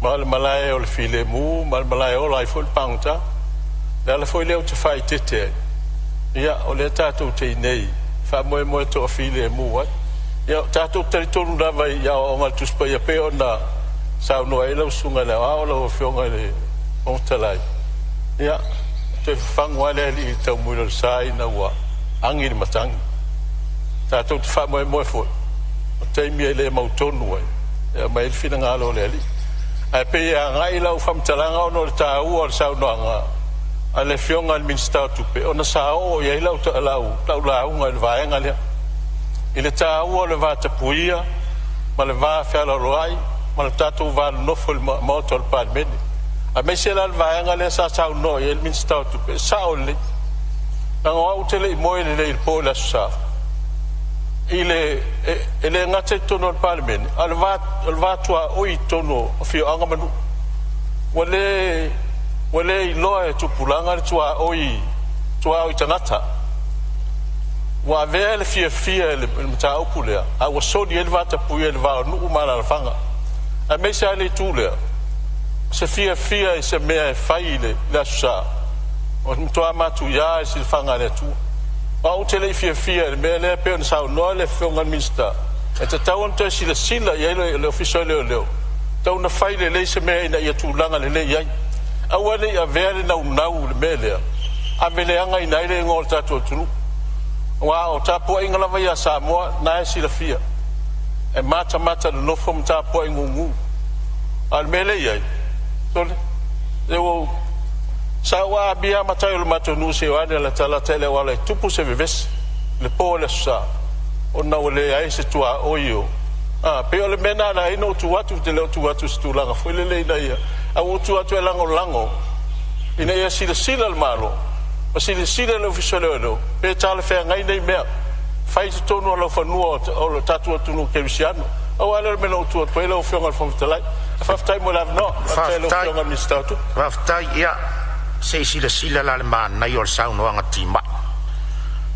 Ma o le malae o le filemu ma le malae ola ai foi le pagota. Le ala foi lea ou te faaeteete ai. Ia, o lea tatou te i inei faamoemoe toafilemu ai. Ia, tatou talitonu lava i aoaoga a le Tusi Paia pei ona saunoa ai lau Susuga i le Aoao lau Afioga i le Fofoga Fetalai. Ia, toe fafagu lava le alii i le taumuila o le sa ina ua agi le matagi. Tatou te faamoemoe foi o taimi e le mautonu ai e aumai ai le finagalo o le Alii. Ae pei e agai lau faamatalaga ona o le taua o le saunoaga a le Afioga i le Minisita o Tupe, ona sa oo i ai lau lauga i le vaega lea, i le taua o le vatapuia ma le va fealoaloai ma le tatou va nonofo i le Maota o le Palemene, aemaise la le vaega lea sa saunoa i ai le Minisita o Tupe. E sao lelei, leaga o au ou te le i moe lelei i le po i le Aso Sa, i le e le gata i totonu o le Palemene, a o le va tuaoi i totonu o afioaga ma nuu. Ua le iloa e tupulaga le tuaoi, tuaoi tagata. Ua avea le fiafia i le mataupu lea, a ua soli ai le vatapuia i le va o nuu ma alaalafaga, aemaise lava le itu lea, o se fiafia i se mea e fai i le Aso Sa, o le matua matuia i le silafaga a le Atua. O au ou te le i fiafia i le mea lea pei ona saunoa le Afioga i le Minisita, e tatau ona toe silasila i ai le Ofisa o Leoleo, tatau ona fai lelei se mea ina ia tulaga lelei ai. Aua ne i avea le naunau i le mea lea, ave leagaina ai le igoa o le tatou atunuu. Aua o tapuaiga lava ia a Samoa na e silafia, e matamata nonofo ma tapuai gugu. A o le mea lea e i ai, sole, se ua sa ou aamia lava matai o le matou nuu se i o ane e latalata i le auala e tupu se vevesi i le po o le Aso Sa, ona ua leai se tuaoi o a pei o le mea lena na ala ai ona ou tu atu. Ou te le o tu atu i se tulaga foi lele ina ia, ae ua ou tu atu e lagolago ina ia silasila le Malo ma silasila le Ofisa o Leoleo pe talafeagai nei mea fai i totonu o laufanua o le tatou atunuu kerisiano. Aua lea o le mea na ou tu atu ai lau Afioga i le Fofoga Fetalai. Faafetai mo le avanoa. Faafetai i lau Afioga i le Minisita o Tupe. Faafetai. Ia, se i silasila la i le manaia o le saunoaga timai,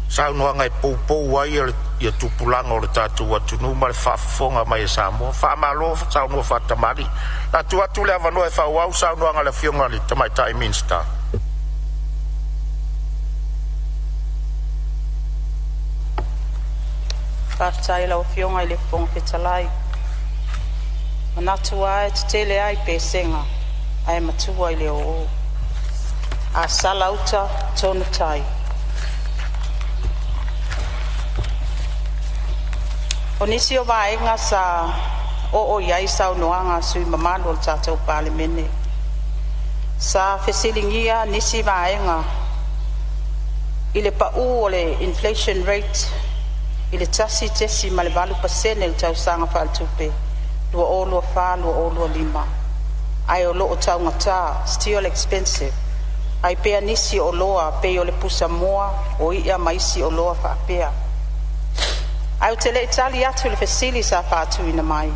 saunoaga e poupou ai ia tupulaga o le tatou atunuu ma le faafofoga mai a Samoa. Faamalo saunoa faatamalii. O le a tuu atu le avanoa e faaauau le saunoaga a le Afioga i le Tamaitai Minisita. Faafetai i lau Afioga i le Fofoga Fetalai. E manatu lava e tetele a i Pesega ae matua i le oo. A sala uta, tonu tai. O nisi o vaega sa oo i ai saunoaga a sui usufono mamalu o le tatou Palemene, sa fesiligia nisi vaega i le pau o le inflation rate i le 1.8% i le tausaga faaletupe 2024/2025, ae o lo o taugata, still expensive ai pea nisi o oloa pei o le pusamoa, o i'a ma isi oloa faapea. Ae ou te le i tali atu i le fesili sa faatuina mai,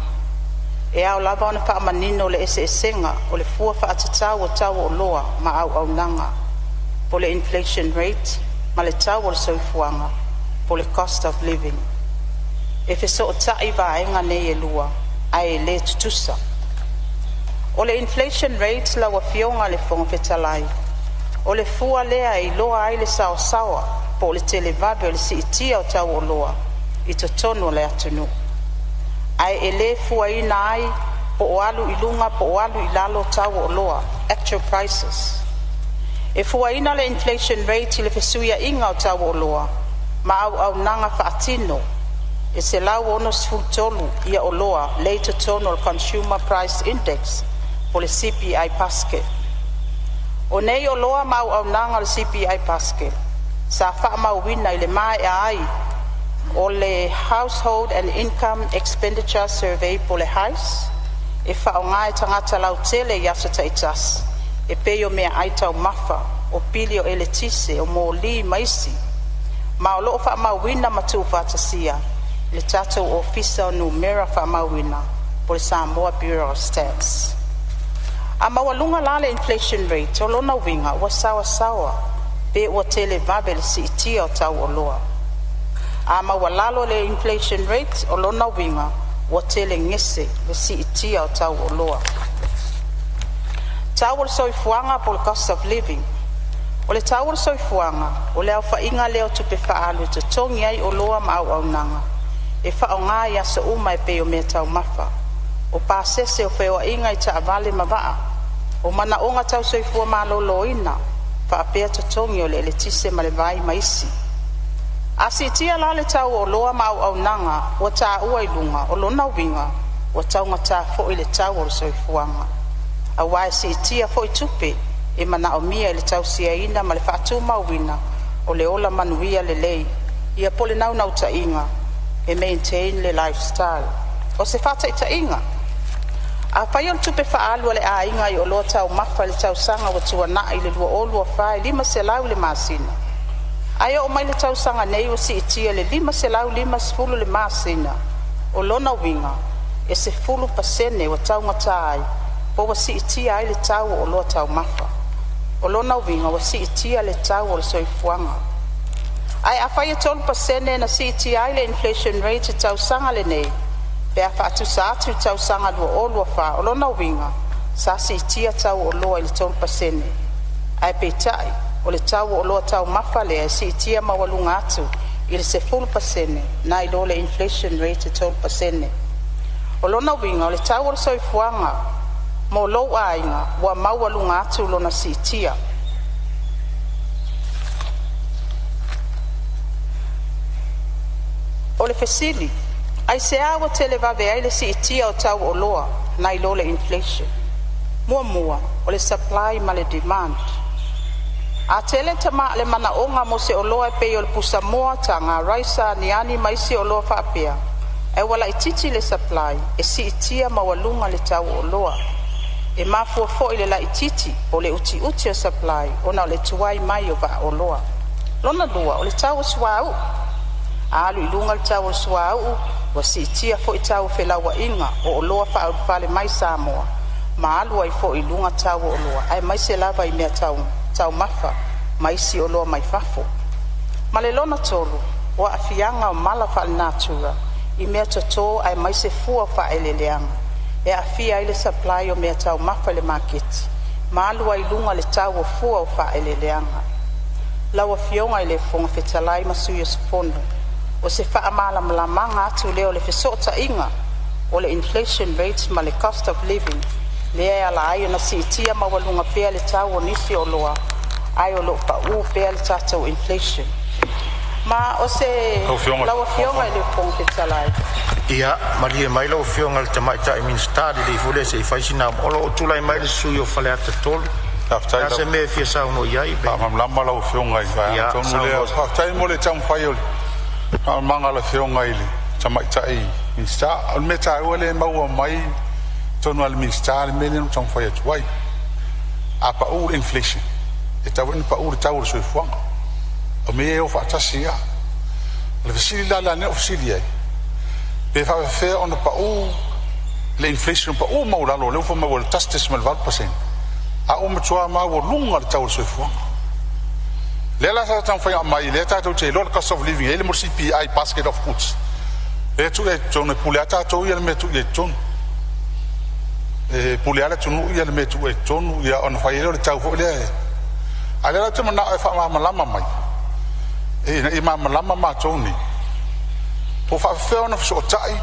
e ao lava ona faamanino le eseesega o le fua faatatau o tau o oloa ma auaunaga po o le inflation rate ma le tau o le soifuaga po o le cost of living. E fesootai vaega nei e lua, ae le tutusa. O le inflation rate lau Afioga i le Fofoga Fetalai, o le fua lea e iloa ai le saoasaoa po o le televave o le siitia o tau o oloa i totonu o le atunuu, ae e le fuaina ai po o alu i luga po o alu i lalo tau o oloa, actual prices. E fuaina le inflation rate i le fesuiaiga o tau o oloa ma auaunaga faatino e 163 ia oloa lea e i totonu o le Consumer Price Index po o le CPI basket. O nei oloa ma auaunaga o le CPI basket sa faamauina i le maea ai o le Household and Income Expenditure Survey po o le HIES, e faaaoga e tagata lautele i aso taitasi e pei o meaai taumafa, o pili o eletise, o moli ma isi, ma o lo o faamauina ma tuufaatasia e le tatou Ofisa o Numera Faamauina po o le Samoa Bureau of Stats. A maualuga la le inflation rate, o lona uiga ua saoasaoa pe ua televave le siitia o tau o oloa. A maualalo le inflation rate, o lona uiga ua telegese le siitia o tau o oloa. Tau o le soifuaga po o le cost of living. O le tau o le soifuaga, o le aofaiga lea o tupe faaalu e totogi ai oloa ma auaunaga e faaaoga i aso uma e pei o meataumafa, o pasese o feoaiga i taavale ma vaa, o manaoga tau soifua maloloina, faapea totogi o le eletise ma le vai ma isi. A siitia la le tau o oloa ma auaunaga ua taua i luga, o lona uiga ua taugata foi le tau o le soifuaga, aua e siitia foi tupe e manaomia i le tausaiaina ma le faatumauina o le ola manuia lelei, ia po o le naunautaiga e maintain le lifestyle. O se faataitaiga, afai o le tupe faaalu a le aiga i oloa taumafa i le tausaga ua tuanai i le 2024 e $500 i le masina, ae oo mai i le tausaga nei ua siitia i le $550 i le masina, o lona uiga e 10% ua taugata ai po ua siitia ai le tau o oloa taumafa. O lona uiga ua siitia le tau o le soifuaga. Ae afai e 3% na siitia ai le inflation rate i le tausaga lenei pe a faatusa atu i le tausaga 2024, o lona uiga sa siitia tau o oloa i le 3%. Ae peitai o le tau o oloa taumafa lea e siitia maualuga atu i le 10% nai lo le inflation rate e 3%. O lona uiga o le tau o le soifuaga mo lou aiga ua maualuga atu lona siitia. O le fesili, aisea ua televave ai le siitia o tau o oloa nai lo le inflation? Muamua, o le supply ma le demand. A tele le manaoga mo se oloa e pei o le pusamoa, taga raisa, aniani ma isi oloa faapea, ae ua laitiiti le supply, e siitia maualuga le tau o oloa. E mafua foi le laitiiti po o le utiuti o supply ona o le tuai mai o vaaoloa. Lona lua, o le tau o suauu. A alu i luga le tau o le suauu, ua siitia foi tau o felauaiga o oloa faaulufale mai Samoa ma alu ai foi i luga tau o oloa aemaise lava i mea taumafa ma isi oloa mai fafo. Ma le lona tolu, o aafiaga o mala faalenatura i meatoto aemaise fua o faaeleeleaga e aafia ai le supply o meataumafa i le maketi ma alu ai i luga le tau o fua o faaeleeleaga. Lau Afioga i le Fofoga Fetalai ma sui usufono, o se faamalamalamaga atu lea o le fesootaiga o le inflation rate ma le cost of living lea e ala ai ona siitia maualuga pea le tau o nisi o oloa ae o lo o pau pea le tatou inflation. Ma o se Lau Afioga i le Fofoga Fetalai, Ia, malie mai lau Afioga i le Tamaitai Minisita, lelei foi lea se i fai sina. O lo o tulai mai le sui usufono o Faleata 3. Faafetai. Le a se mea e fia saunoa i ai? Faamalamalama lau Afioga i le vaega tonu lea. Faafetai mo le taumafai o le faamalamalamaga a le Afioga i le Tamaitai Minisita. O le mea taua lea e maua mai totonu lava o le Minisita le mea lea na ou taumafai atu ai. A pau le inflation, e tatau foi ona pau le tau o le soifuaga. O mea ia e o faatasi lava. O le fesili la lea na ou fesili ai, pe faapefea ona pau le inflation, pau maualalo lea ua fai mai ua 1.8%, a ua matua maualuga le tau o le soifuaga. Lea la sa taumafai aumai, lea tatou te iloa le cost of living e i ai le mo CPI, basket of goods. Lea e tuu i totonu, e pule lava tatou ia le mea e tuu i ai totonu. E pule lava le atunuu ia le mea e tuu ai totonu, ia ona fai ai lea o le tau foi lea. A o lea la ou te manao e faamalamalama mai ina ia malamalama matou nei, po o faapefea ona fesootai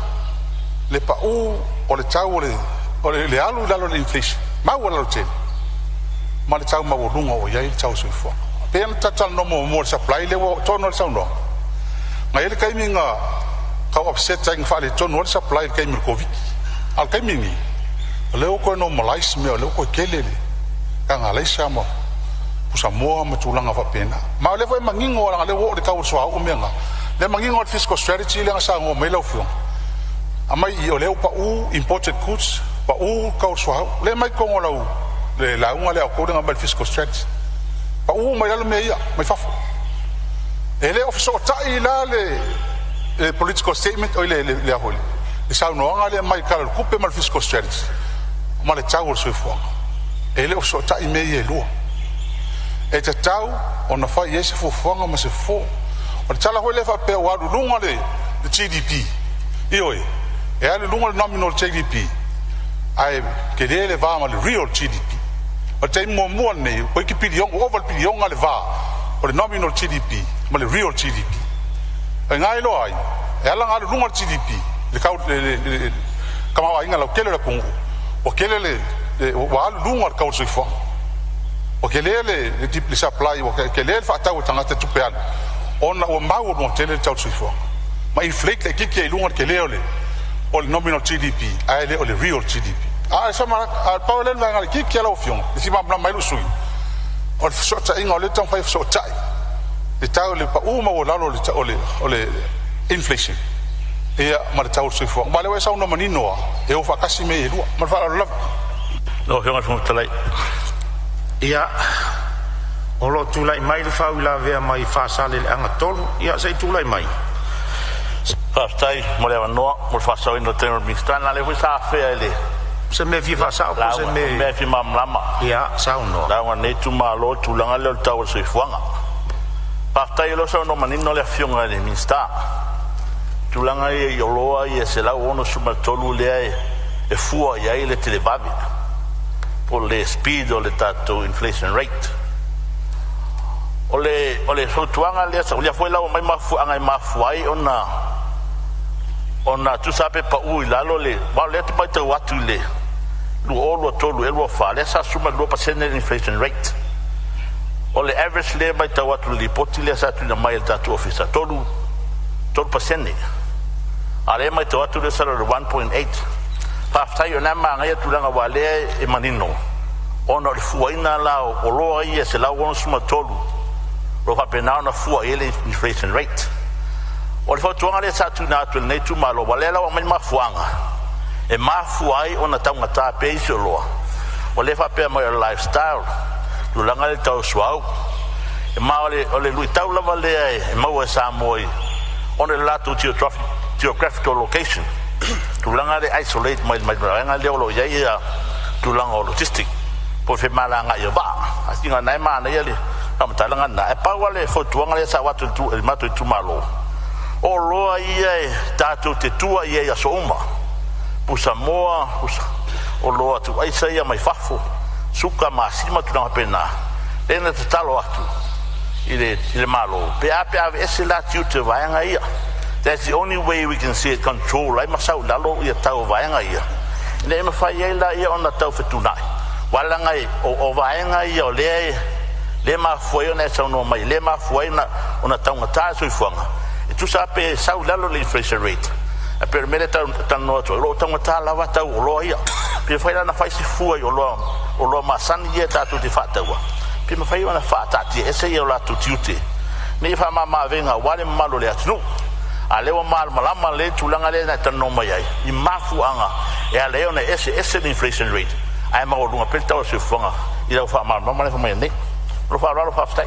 le pau o le tau o le alu i lalo o le inflation maualalo tele ma le tau maualuga ua i ai le tau o le soifuaga. Pei ona talatalanoa muamua i le supply lea ua oo tonu lava le saunoaga. Na i ai le taimi na tau upset ai na faaletonu ai le supply i le taimi o le Koviti. A o le taimi lenei, o lea ua toe normalize mea, o lea ua toe tele le taga alaisa ma pusamoa ma tulaga faapena. Ma o lea foi e manino leaga o lea ua oo i le tau o le suauu mea na. Lea e manino le fiscal strategy lea na saunoa mai lau Afioga. Aumai i i o lea ua pau imported goods, pau le tau o le suauu. Lea e aumai i totonu o lau le lauga lea a outou lea na aumai le fiscal strategy. Pau mai lalo mea ia mai fafo. E le o fesootai la le political statement oi le saunoaga lea mai le Tala o le Tupe ma le fiscal strategy ma le tau o le soifuaga. E le o fesootai mea ia e lua. E tatau ona fai i ai se fuafuaga ma se fofo. O le tala foi lea faapea ua alu i luga le GDP. Ioe, e alu i luga le nominal GDP, ae tele le va ma le real GDP. O le taimi muamua lenei, ua iti piliona, ua ova le piliona le va o le nominal GDP ma le real GDP. E gai loa ai, e ala ona alu i luga le GDP, le tau le tamaoaiga lautele o le atunuu, ua tele le ua alu i luga le tau o le soifuaga. Ua tele le supply, ua tele le faatau e tagata i tupe alu, ona ua maualuga tele le tau o le soifuaga. Ma inflate laitiiti ai i luga le tele o le nominal GDP, ae le o le real GDP. A sama a pau le vaega laitiiti a lau Afioga, e fia malamalama ai lou sui usufono, o le fesootaiga o lea e taumafai e fesootai le tau le pau maualalo o le inflation ia ma le tau o le soifuaga. Ma o lea ua e saunoa manino lava, e o faatasi mea e lua. Ma le faaaloalo lava. Lau Afioga i le Fofoga Fetalai. Ia, o lo o tulai mai le faauilavea mai Faasaleleaga 3. Ia, se i tulai mai. Faafetai mo le avanoa mo le faasaoina o le taimi o le Minisita. Na o lea foi sa afea i le Se mea fia faasao po o se lauga, mea mea fia malamalama. Ia, saunoa. Lauga a lenei itumalo, le tulaga lea o le tau o le soifuaga. Faafetai o lea ua saunoa manino le Afioga i le Minisita. Tulaga ia i oloa ia 163 lea e fua i ai le televave po o le speed o le tatou inflation rate. O le fautuaga lea, o lea foi la ua mai mafuaaga e mafua ai ona tusa pe pau i lalo le wa o lea te matau atu i le 2023 e 24 lea sa 12% le inflation rate. O le average lea matau atu i le lipoti lea sa tuuina mai e le tatou ofisa, 3 3%. A lea matau atu lea sa le 1.8. Faafetai o na magaia tulaga ua lea e manino ona o le fuaina la o oloa ia 163 lo faapena ona fua i ai le inflation rate. O le fautuaga lea sa tuuina atu e lenei itumalo, ua lea la ua aumai mafuaaga e mafua ai ona taugata pea isi oloa. O lea faapea mai o le lifestyle, tulaga le tau suauu. E ma o le luitau lava lea e maua e Samoa ona le latou geographical location. Tulaga le isolate mai mai vaega lea o lo o i ai ia tulaga o logistic po o femalagaai o vaa. Asiga na e manaia le faamatalaga lena. E pau lava le fautuaga lea sa avatu i le matou itumalo. O oloa ia e tatou te tua i ai i aso uma. Pusamoa, pusa, oloa tuaisa ia mai fafo, suka, masima, tulaga faapena. Lea na tatalo atu i le Malo, pe a pe aveese la tiute o vaega ia. That's the only way we can see it control ai ma sau i lalo ia tau o vaega ia. Ina ia mafai ai la ia ona tau fetunai. Walaga o vaega ia o lea e le mafua ai ona e saunoa mai, le mafua ai ona taugata le soifuaga. E tusa pe sau i lalo le inflation rate. A pe o le mea lea talanoa atu ai, o lo o taugata lava tau oloa ia. Pe mafai la ona fai se fua i oloa, oloa masani ia tatou te faataua. Pe mafai ona faataatia ese ia o latou tiute. Ne i faamama-avega aua le mamalu o le atunuu. A lea ua malamalama le tulaga lea na e talanoa mai ai, i mafuaaga e ala ai ona ese ese le inflation rate, ae maualuga pea le tau o le soifuaga i lau faamalamalama lea fai mai nei. O lo faaaloalo, faafetai.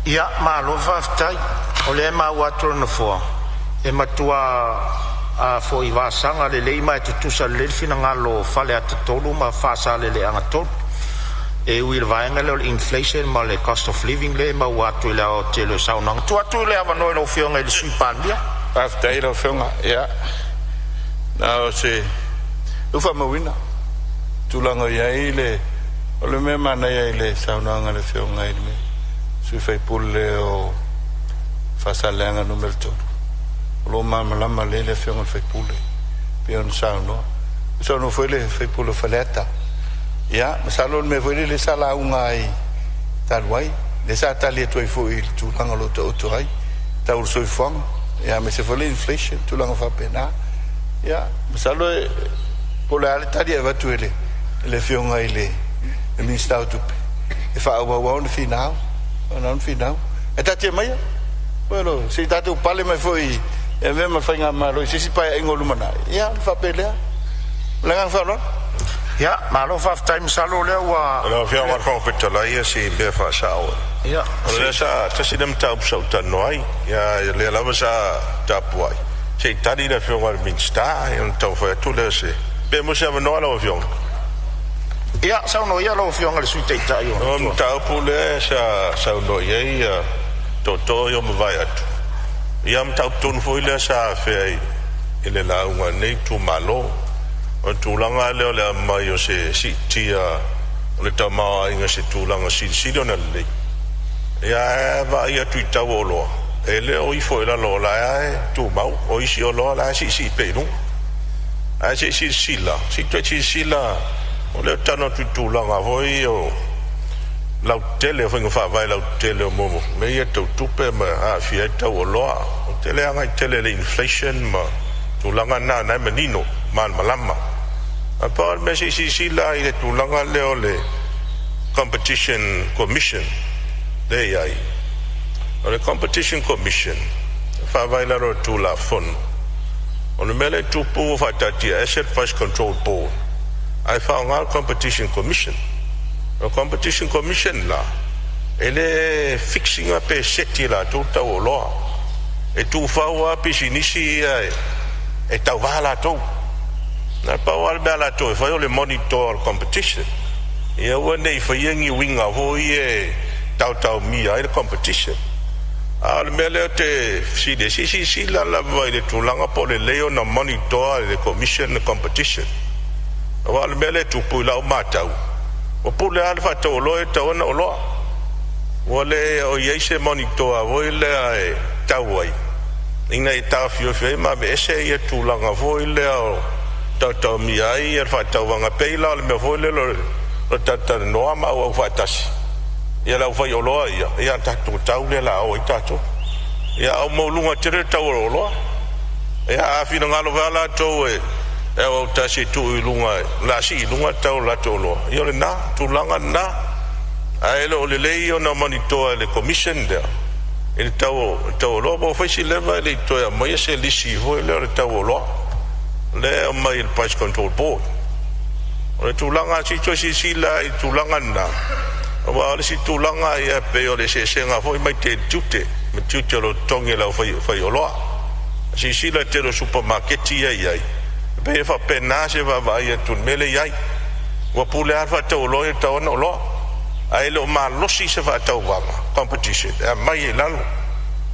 Ia, malo faafetai. O lea e maua atu le Nofoa, e matua a foi vasaga lelei ma e tutusa lelei le finagalo o Faleata 3 ma Faasaleleaga 3. E ui i le vaega lea o le inflation ma le cost of living lea e maua atu i le aoaotele o saunoaga. Tuu atu le avanoa i lau Afioga i le Sui Palemia. Faafetai lau Afioga. Ia, na o se u faamauina tulaga i ai le o le mea manaia i le saunoaga a le Afioga i le sui usufono o Faasaleleaga Nu.3, o lo o malamalama lelei le Afioga i le sui usufono pei ona saunoa. Saunoa foi le sui usufono o Faleata. Ia, masalo o le mea foi lele sa lauga ai talu ai, lea sa tali atu ai foi i le tulaga o lo o taoto ai tau o le soifuaga, ia aemaise foi le inflation, tulaga faapena. Ia, masalo e po o le a le tali e avatu e le Afioga i le Minisita o Tupe, e faaauau ona finau, ona finau. E taatia maia, bueno, se i tatou pale mai foi e avea ma faigamalo i se isi paeaiga o lumanai, ia ona faapea lea. O le agaga faaaloalo. Ia, malo faafetai, masalo lea ua Lau Afioga i le Fofoga Fetalai, ia si mea faasao. Ia. O lea sa tasi le mataupu sa ou talanoa ai. Ia lea lava sa tapuai. Se i tali le Afioga i le Minisita, ia ona taumafai atu lea se. Pe mo se avanoa lau Afioga. Ia, saunoa ia lau Afioga i le Sui Taitai o O mataupu lea sa saunoa i ai ia tootoo ia mavae atu. Ia mataupu tonu foi lea sa afea i le lauga a lenei itumalo. O le tulaga lea o le aumai o se siitia o le tamaoaiga i se tulaga silisili ona lelei. Ia ae vaai atu i tau o oloa, e le o ifo i lalo o la e tumau, o isi oloa la e siisii pea i luga. Ae se i silasila, se i toe silasila, o lea ou te talanoa atu i tulaga foi o lautele, o faiga faavae lautele o mea ia tau tupe ma aafia ai tau o oloa. Ou te le agai tele i le inflation ma tulaga na, na e manino malamalama. Ae pau le mea, se i silasila i le tulaga lea o le Competition Commission lea e i ai. O le Competition Commission e faavae i lalo o le Tulafono. O le mea lea e tupu, ua faataatiaese le Price Control Board ae faaaoga le Competition Commission. O le Competition Commission la, e le fix ina pe seti e latou tau o oloa. E tuufau lava pisinisi ia e tauva latou. Na pau lava le mea a latou e fai o le monitor o le competition. Ia aua ne i faia ni uiga foi e taotaomia ai le competition. A o le mea lea ou te fesili ai, se i silasila lava i le tulaga po o lelei ona monitor e le Commission le competition. Aua o le mea lea e tupu i lau matau, ua pule lava le faatauoloa e tatau ona oloa. Ua le o i ai se monitor foi lea e tau ai, ina ia taofiofi ai ma aveese ia tulaga foi lea o taotaomia ai le faatauvaga. Pei la o le mea foi lea o le talatalanoa ma auau faatasi ia le aufaioloa ia, ia tatou tau lea la o ai tatou. Ia au maualuga tele le tau o oloa. Ia a finagalo foi latou e auau tasi e tuu i luga, la sii i luga le tau o latou oloa. Ia o lena tulaga lena. Ae le o lelei ona monitor e le Commission lea i le tau o oloa. Po o fai si leva e le i toe aumaia se lisi foi lea o le tau o oloa lea e aumai e le Price Control Board. O le tulaga se i toe silasila i tulaga lena, aua o le isi tulaga ia pei o le eseesega foi mai te tiute ma tiute o lo o totogi e le aufaioloa. Silasila i le tele o supamaketi ia e i ai, e pei e faapena se vaavaai atu i le mea lea e i ai. Ua pule lava le faatauoloa ia e tatau ona oloa, ae le o malosi se faatauvaga competition e aumai ai i lalo,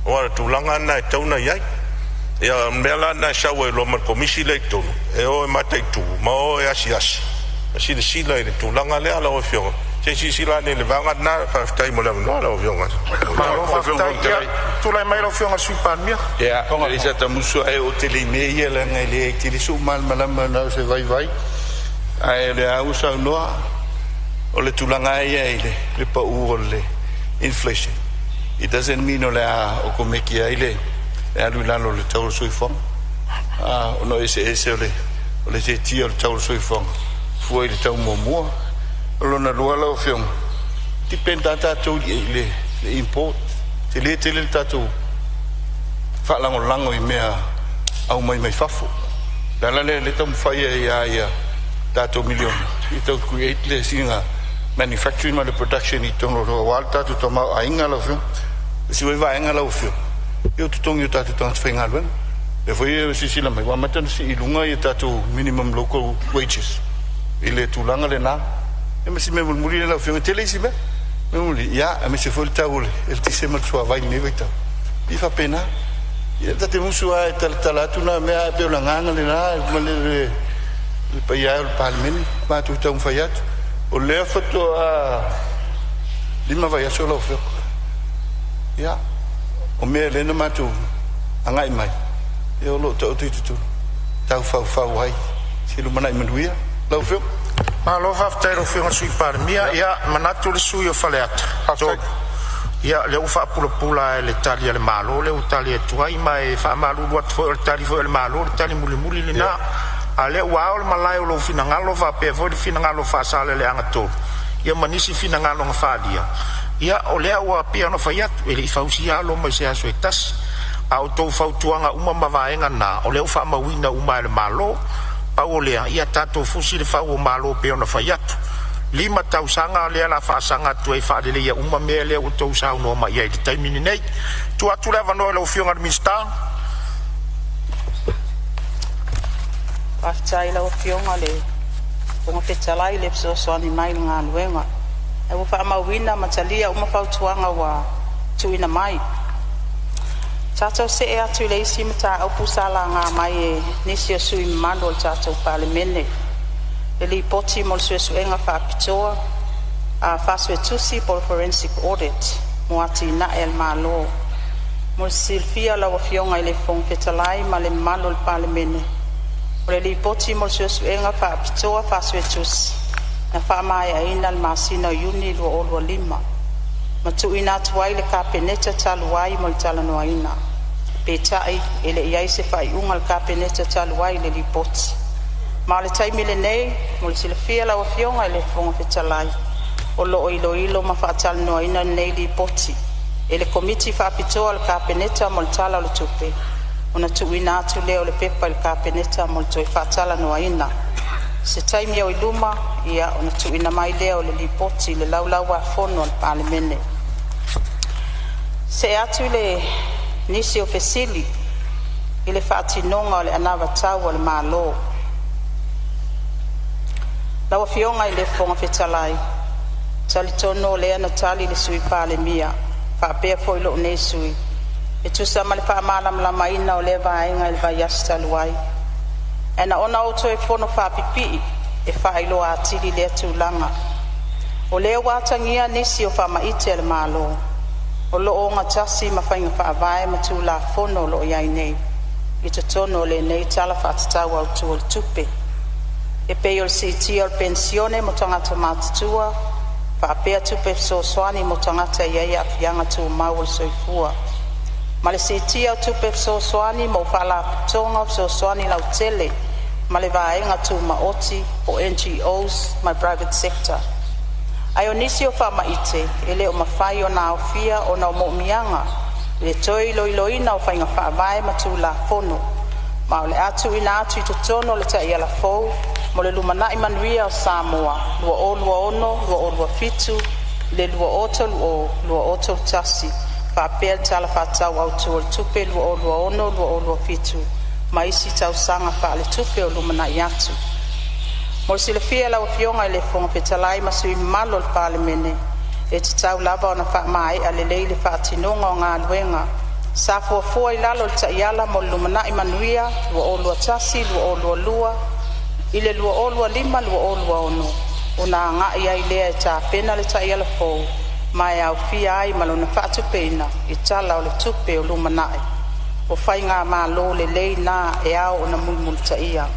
aua o le tulaga lena e tatau ona i ai. Ia o le mea la lena e sau ai loa ma le komisi lea i totonu, e o e mataitu ma o e asiasi ma silasila i le tulaga lea. Lau Afioga, se i silasila ane i le vaega lena. Faafetai mo le avanoa lau Afioga. Malo faafetai. Ia, tulai mai lau Afioga i le Sui Palemia. Ia, e le sa tamusu ae o te le i mea ia leaga e leai tele sou malamalama na o se vaivai. Ae o le a ua saunoa, o le tulaga ia i le pau o le inflation. It doesn't mean o le a okomeki ai le alu i lalo o le tau o le soifuaga. Ona o eseese o le setia o le tau o le soifuaga fua i le tau muamua. O lona lua lau Afioga, depend lava tatou i le import. Tele tele le tatou faalagolago i mea aumai mai fafo. Le ala lea le taumafai ai ia ia tatou miliona i tau create le siga manufacturing ma le production i totonu o aua le tatou tamaoaiga lau Afioga. O si vaega lau Afioga, ia o totogi o tatou tagata faigaluega. Lea foi e silasila mai ua amata ona sii i luga ia tatou minimum local wages i le tulaga lena. E ma si mea mulimuli lea lau Afioga, e tele isi mea. Mea mulimuli, ia, aemaise foi le tau o le eletise ma le suavai i lenei vaitau. E faapena. Ia ta te musu lava e talatala atu na mea ae pei o le agaga lena ma le paia ai o le Palemene matou taumafai atu. O lea faatoa 5 vaiaso lau Afioga. Ia, o mea lea na matou agai mai, ia o lo o taoto i totonu, taufaufau ai se lumanai manuia lau Afioga. Malo faafetai i lau Afioga i le Sui Palemia. Ia manatu le sui usufono o Faleata 3, ia lea ua faapulapula e le tali a le Malo lea ua tali atu ai, ma e faamalulu atu foi o le tali foi a le Malo o le tali mulimuli lena. A o lea ua ao le malae o lou finagalo faapea foi le finagalo o Faasaleleaga 3, ia ma nisi finagalo na faaalia. Ia o lea ua pei ona fai atu, e le i fausia lava Roma i se aso e tasi. A o outou fautuaga uma ma vaega na, o lea ua faamauina uma e le Malo. Pau o lea, ia tatou fusi le fau o Malo pei ona fai atu. 5 tausaga lea la faasaga atu ai faaleleia uma mea lea ua outou saunoa mai ai i le taimi lenei. Tuu atu le avanoa i lau Afioga i le Minisita. Faafetai i lau Afioga i le Fofoga Fetalai i le fesoasoani mai i le galuega. Ae ua faamauina ma talia uma fautuaga ua tuuina mai. Tatou see atu i le isi mataupu sa laga mai e nisi o sui usufono mamalu o le tatou Palemene, le lipoti mo le suesuega faapitoa Faasuetusi po o le Forensic Audit mo atinae a le Malo. Mo le silafia e lau Afioga i le Fofoga Fetalai ma le mamalu o le Palemene, o le Lipoti mo le Suesuega Faapitoa Faasuetusi na faamaeaina i le masina o Iuni 2025 ma tuuina atu ai i le Kapeneta talu ai mo le talanoaina. Peitai, e le i i ai se faaiuga a le Kapeneta talu ai i le Lipoti. Ma o le taimi lenei mo le silafia e lau Afioga i le Fofoga Fetalai, o lo o iloilo ma faatalanoaina lenei Lipoti e le Komiti Faapitoa a le Kapeneta mo le Tala o le Tupe, ona tuuina atu lea o le pepa i le Kapeneta mo le toe faatalanoaina. O se taimi oi luma ona tuuina mai lea o le Lipoti i le Laulau-a-Fono a le Palemene. Se'e atu i le nisi o fesili i le faatinoga o le anavatau a le Malo. Lau Afioga i le Fofoga Fetalai, e talitonu o lea na tali le Sui Palemia faapea foi lo'u nei sui e tusa ma le faamalamalamaina o lea vaega i le vaiaso talu ai. Ae na ona ou toe fonofaapipii e faailoa atili lea tulaga. O lea ua atagia nisi o faamaite a le Malo o loo ogatasi ma faiga faavae ma Tulafono o loo iai nei i totonu o lenei Tala Faatatau Autu o le Tupe, e pei o le siitia o le penisione mo tagata matutua, faapea tupe fesoasoani mo tagata e iai aafiaga tumau o le soifua, ma le siitia o tupe fesoasoani mo Faalapotopotoga o Fesoasoani Lautele ma le Vaega Tumaoti (NGOs) ma le Private Sector. Ae o nisi o faamaite e le o mafai ona aofia ona o moomiaga i le toe iloiloina o faiga faavae ma Tulafono, ma o le a tuuina atu i totonu o le Taiala fou mo le Lumanai Manuia o Samoa 2026-2027 i le 2030-2031 faapea le Tala Faatatau Autu o le Tupe 2026/2027 ma isi tausaga faaletupe o lumanai atu. Mo le silafia e lau Afioga i le Fofoga Fetalai ma sui usufono mamalu o le Palemene, e tatau lava ona faamaea lelei le faatinoga o galuega sa fuafua i lalo o le Taiala mo le Lumanai Manuia 2021/2022 i le 2025/2026 ona agai ai lea e tapena le Taiala fou, ma e aofia ai ma lona faatupeina i Tala o le Tupe o lumanai. O faigamalo lelei na e ao ona mulimulitaia.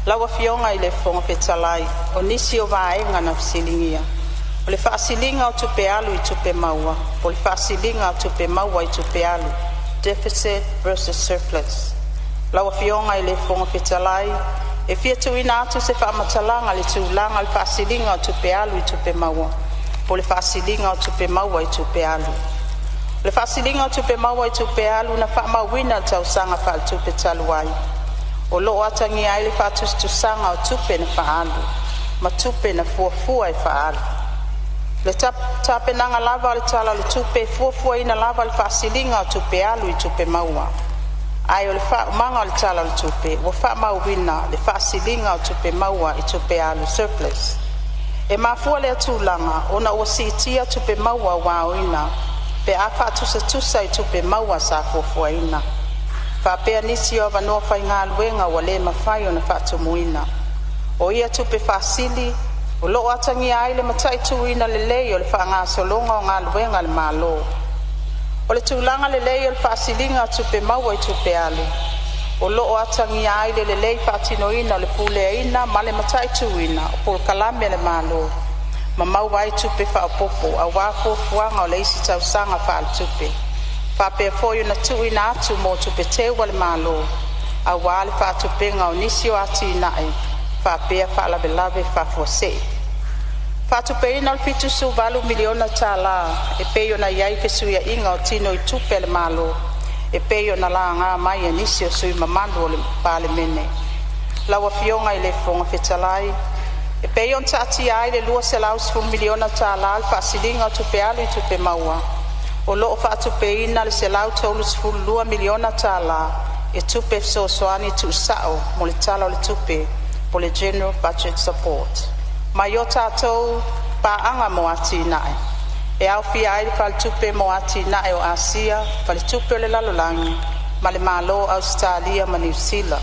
Lau Afioga i le Fofoga Fetalai, o nisi o vaega na fesiligia o le faasiliga o tupe alu i tupe maua po o le faasiliga o tupe maua i tupe alu, Deficit versus Surplus. Lau Afioga i le Fofoga Fetalai, e fia tuuina atu se faamatalaga i le tulaga o le faasiliga o tupe alu i tupe maua po o le faasiliga o tupe maua i tupe alu. O le faasiliga o tupe maua i tupe alu na faamauina i le tausaga faaletupe talu ai, o loo atagia ai le faatusatusaga o tupe na faaalu ma tupe na fuafua e faaalu. I le tapenaga lava o le Tala o le Tupe e fuafuaina lava le faasiliga o tupe alu i tupe maua, ae o le faaumaga o le Tala o le Tupe ua faamauina le faasiliga o tupe maua i tupe alu, surplus. E mafua lea tulaga ona ua siitia tupe maua ua aoina pe a faatusatusa i tupe maua sa fuafuaina, faapea nisi o avanoa faigaluega ua le mafai ona faatumuina. O ia tupe faasili o loo atagia ai le mataituina lelei o le faagasologa o galuega a le Malo. O le tulaga lelei o le faasiliga o tupe maua i tupe alu o loo atagia ai le lelei faatinoina o le puleaina ma le mataituina o polokalame a le Malo ma maua ai tupe faaopopo aua fuafuaga o le isi tausaga faaletupe, faapea foi ona tuuina atu mo tupe teu a le Malo aua le faatupega o nisi o atinae faapea faalavelave faafuasei. Faatupeina o le 78 miliona tala e pei ona iai fesuiaiga o tinoitupe a le Malo e pei ona laga mai e nisi o sui usufono mamalu o le Palemene. Lau Afioga i le Fofoga Fetalai, e pei ona taatia ai le 210 miliona tala le faasiliga o tupe alu i tupe maua, o loo faatupeina le 132 miliona tala e tupe fesoasoani tuusao mo le Tala o le Tupe po o le General Budget Support mai o tatou Paaga mo Atinae, e aofia ai le Faletupe mo Atinae o Asia, Faletupe o le Lalolagi ma le Malo o Ausetalia ma Niu Sila.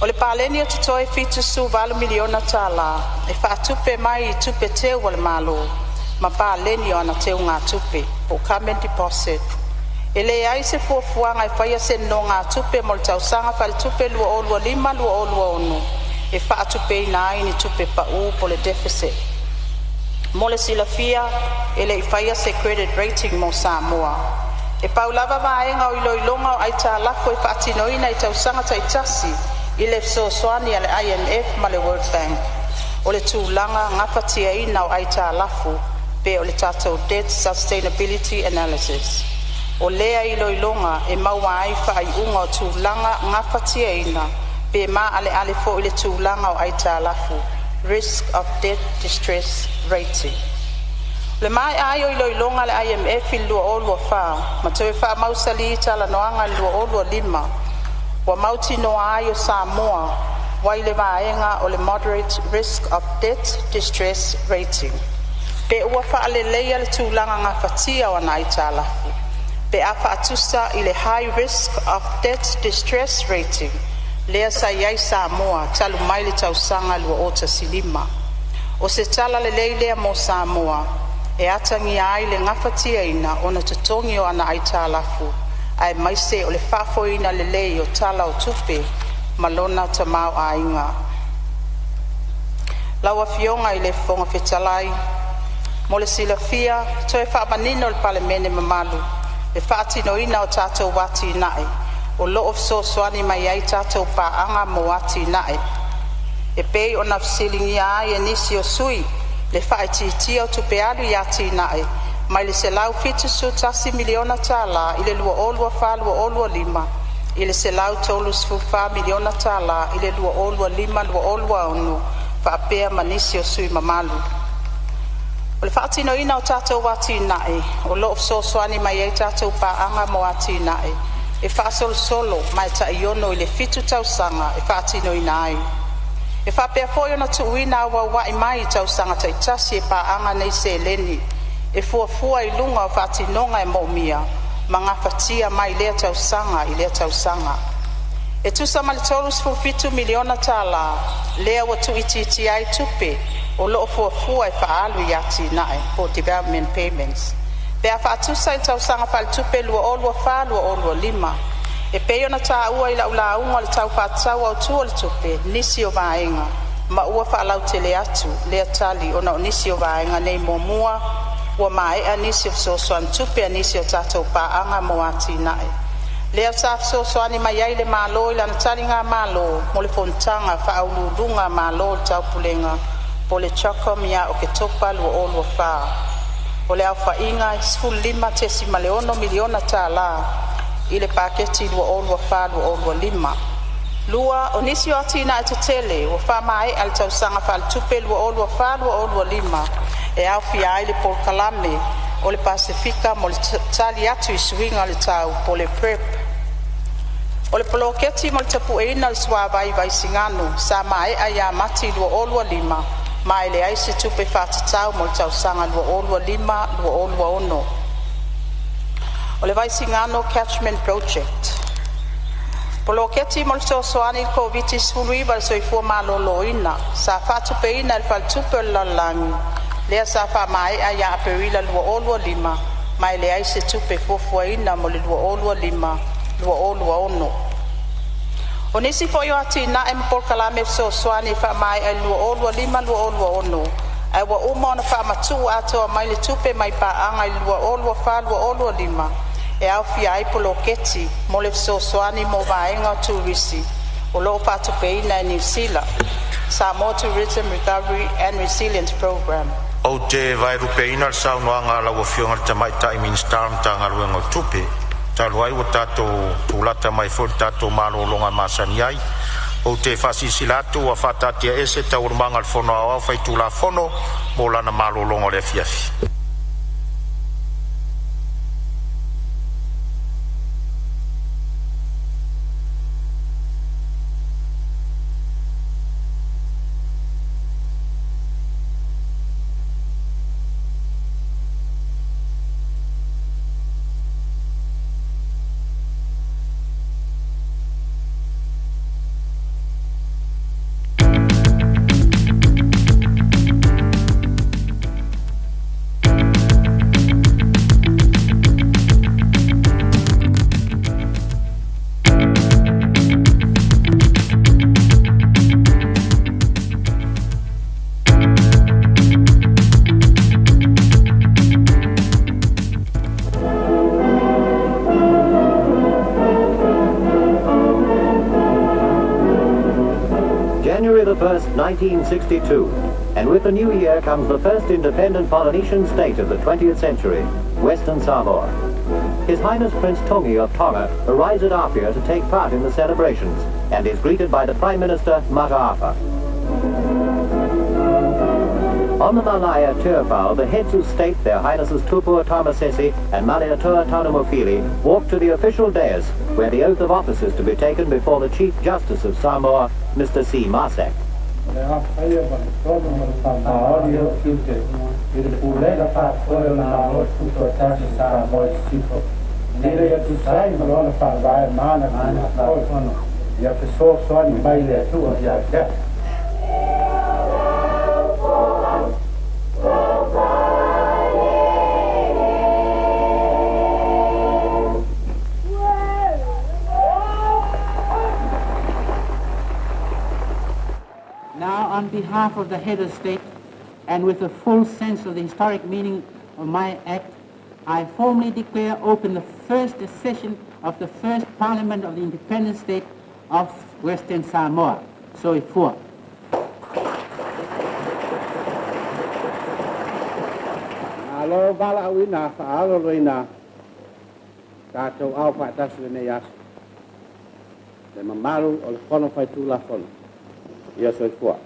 O le paleni o totoe e $78 miliona tala e faatupe mai i tupe teu a le Malo ma paleni o ana teugatupe (government deposit). E leai se fuafuaga e faia se nonogatupe mo le tausaga faaletupe 2025/2026 e faatupeina ai ni tupe pa'u (deficit). Mo le silafia e le'i faia se credit rating mo Samoa. E pau lava vaega o iloiloga o aitalafu e faatinoina i tausaga taitasi i le fesoasoani a le IMF ma le World Bank, o le tulaga gafatiaina o aitalafu po o le Debt Sustainability Analysis. O lea iloiloga e maua ai faaiuga o tulaga gafatiaina pe maaleale foi le tulaga o aitalafu (risk of debt distress rating). O le maea ai o iloiloga a le IMF i le 2024 ma toe faamausali i talanoaga i le 2025, ua mautinoa ai o Samoa ua i le vaega o le “Moderate Risk of Debt Distress Rating” pe ua faaleleia le tulaga gafatia o ana aitalafu pe a faatusa i le “High Risk of Debt Distress Rating” lea sa i ai Samoa talu mai le tausaga 2015. O se tala lelei lea mo Samoa e atagia ai le gafatiaina ona totogi o ana aitalafu aemaise o le faafoeina lelei o tala o tupe ma lona tamaoaiga. Lau Afioga i le Fofoga Fetalai, Mo le silafia e toe faamanino i le Palemene mamalu le faatinoina o tatou atinae o loo fesoasoani mai ai tatou paaga mo atinae, e pei ona fesiligia ai e nisi o sui le faaitiitia o tupe alu i atinae mai le $171 miliona tala i le 2024/2025 i le $134 miliona tala i le 2025/2026, faapea ma nisi o sui mamalu. O le faatinoina o tatou atinae o loo fesoasoani mai ai tatou paaga mo atinae e faasolosolo ma e tai 6 i le 7 tausaga e faatinoina ai. E faapea foi ona tuuina auauai mai i tausaga taitasi e paaga nei seleni e fuafua i luga o faatinoga e moomia ma gafatia mai lea tausaga i lea tausaga. E tusa ma le $37 miliona tala lea ua tuuitiitia ai tupe o loo fuafua e faaalu i atinae (development payments) pe a faatusa i le tausaga faaletupe 2024/2025. E pei ona taua i lau lauga i le Tala Faatatau Autu o le Tupe nisi o vaega ma ua faalautele atu lea tali ona o nisi o vaega nei: 1. Ua maea nisi o fesoasoani tupe a nisi o tatou paaga mo atinae, lea sa fesoasoani mai ai le Malo i lana taligamalo mo le fonotaga a Faauluuluga a Malo o le Taupulega po o le CHOGM ia Oketopa 2024. O le aofaiga e $15.6 miliona tala i le Paketi 2024/2025. 2. O nisi o atinae tetele ua faamaea i le tausaga faaletupe 2024/2025 e aofia ai le Polokalame o le Pasefika mo le Tali atu i Suiga o le Tau le PrEP. O le poloketi mo le tapueina o le suavai i Vaisigano sa maea ia Mati 2025 ma e leai se tupe faatatau mo le tausaga 2025/2026. O le Vaisigano Catchment Project, Poloketi mo le Fesoasoani i le Koviti-19 i le Soifua Maloloina sa faatupeina e le Faletupe o le Lalolagi, lea sa faamaea ia Aperila 2025 ma e leai se tupe fuafuaina mo le 2025/2026. O nisi foi o atinae ma polokalame fesoasoani e faamaea i le 2025/2026 ae ua uma ona faamatuu atoa mai le tupe mai paaga i le 2024/2025 e aofia ai poloketi mo le fesoasoani mo vaega o turisi o loo faatupeina e Niu Sila (Samoa Tourism Recovery and Resilience Programme). Ou te vaelupeina le saunoaga a lau Afioga i le Tamaitai Minisita o le Matagaluega o Tupe, talu ai ua tatou tulata mai foi i le tatou malologa masani ai. Ou te faasilasila atu ua faataatiaese Taualumaga a le Fono Aoao Faitulafono mo lana malologa o le afiafi. 1962, and with the new year comes the first independent Polynesian state of the 20th century, Western Samoa. His Highness Prince Tongi of Tonga arrives at Apia to take part in the celebrations and is greeted by the Prime Minister, Mataafa. On the Malaya Tiafau, the heads of state, their Highnesses Tupua Tamasese and Malietoa Tanumafili, walk to the official dais where the oath of office is to be taken before the Chief Justice of Samoa, Mr. C. Marsack. Le afaia ma le tonu ma le faamaoni o tiute i le pulega faafoe o le Malo Tutoatasi Samoa i Sisifo, ina ia tusa ai ma lona faavae ma ana Tulafono, ia fesoasoani mai le Atua ia te au. Now, on behalf of the head of state, and with a full sense of the historic meaning of my act, I formally declare open the first session of the first parliament of the independent state of Western Samoa. Soifua. Malo valaauina faaaloaloina tatou ao faatasi lenei aso. Le mamalu o le Fono Faitulafono. Ia soifua.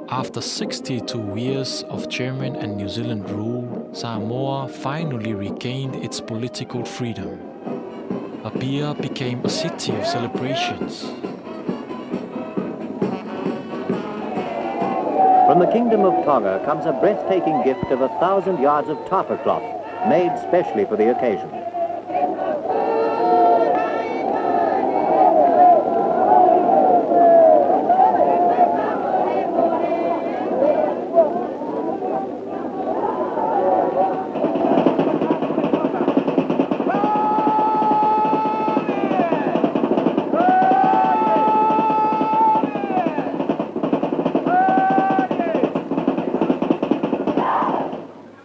After 62 years of German and New Zealand rule, Samoa finally regained its political freedom. Apia became a city of celebrations. From the Kingdom of Tonga comes a breathtaking gift of 1,000 yards of tapa cloth, made specially for the occasion.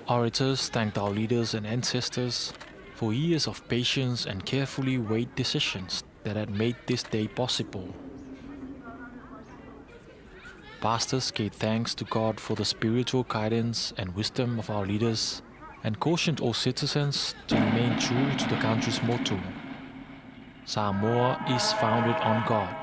Orators thanked our leaders and ancestors for years of patience and carefully weighed decisions that had made this day possible. Pastors gave thanks to God for the spiritual guidance and wisdom of our leaders and cautioned all citizens to remain true to the country's motto. Samoa is founded on God.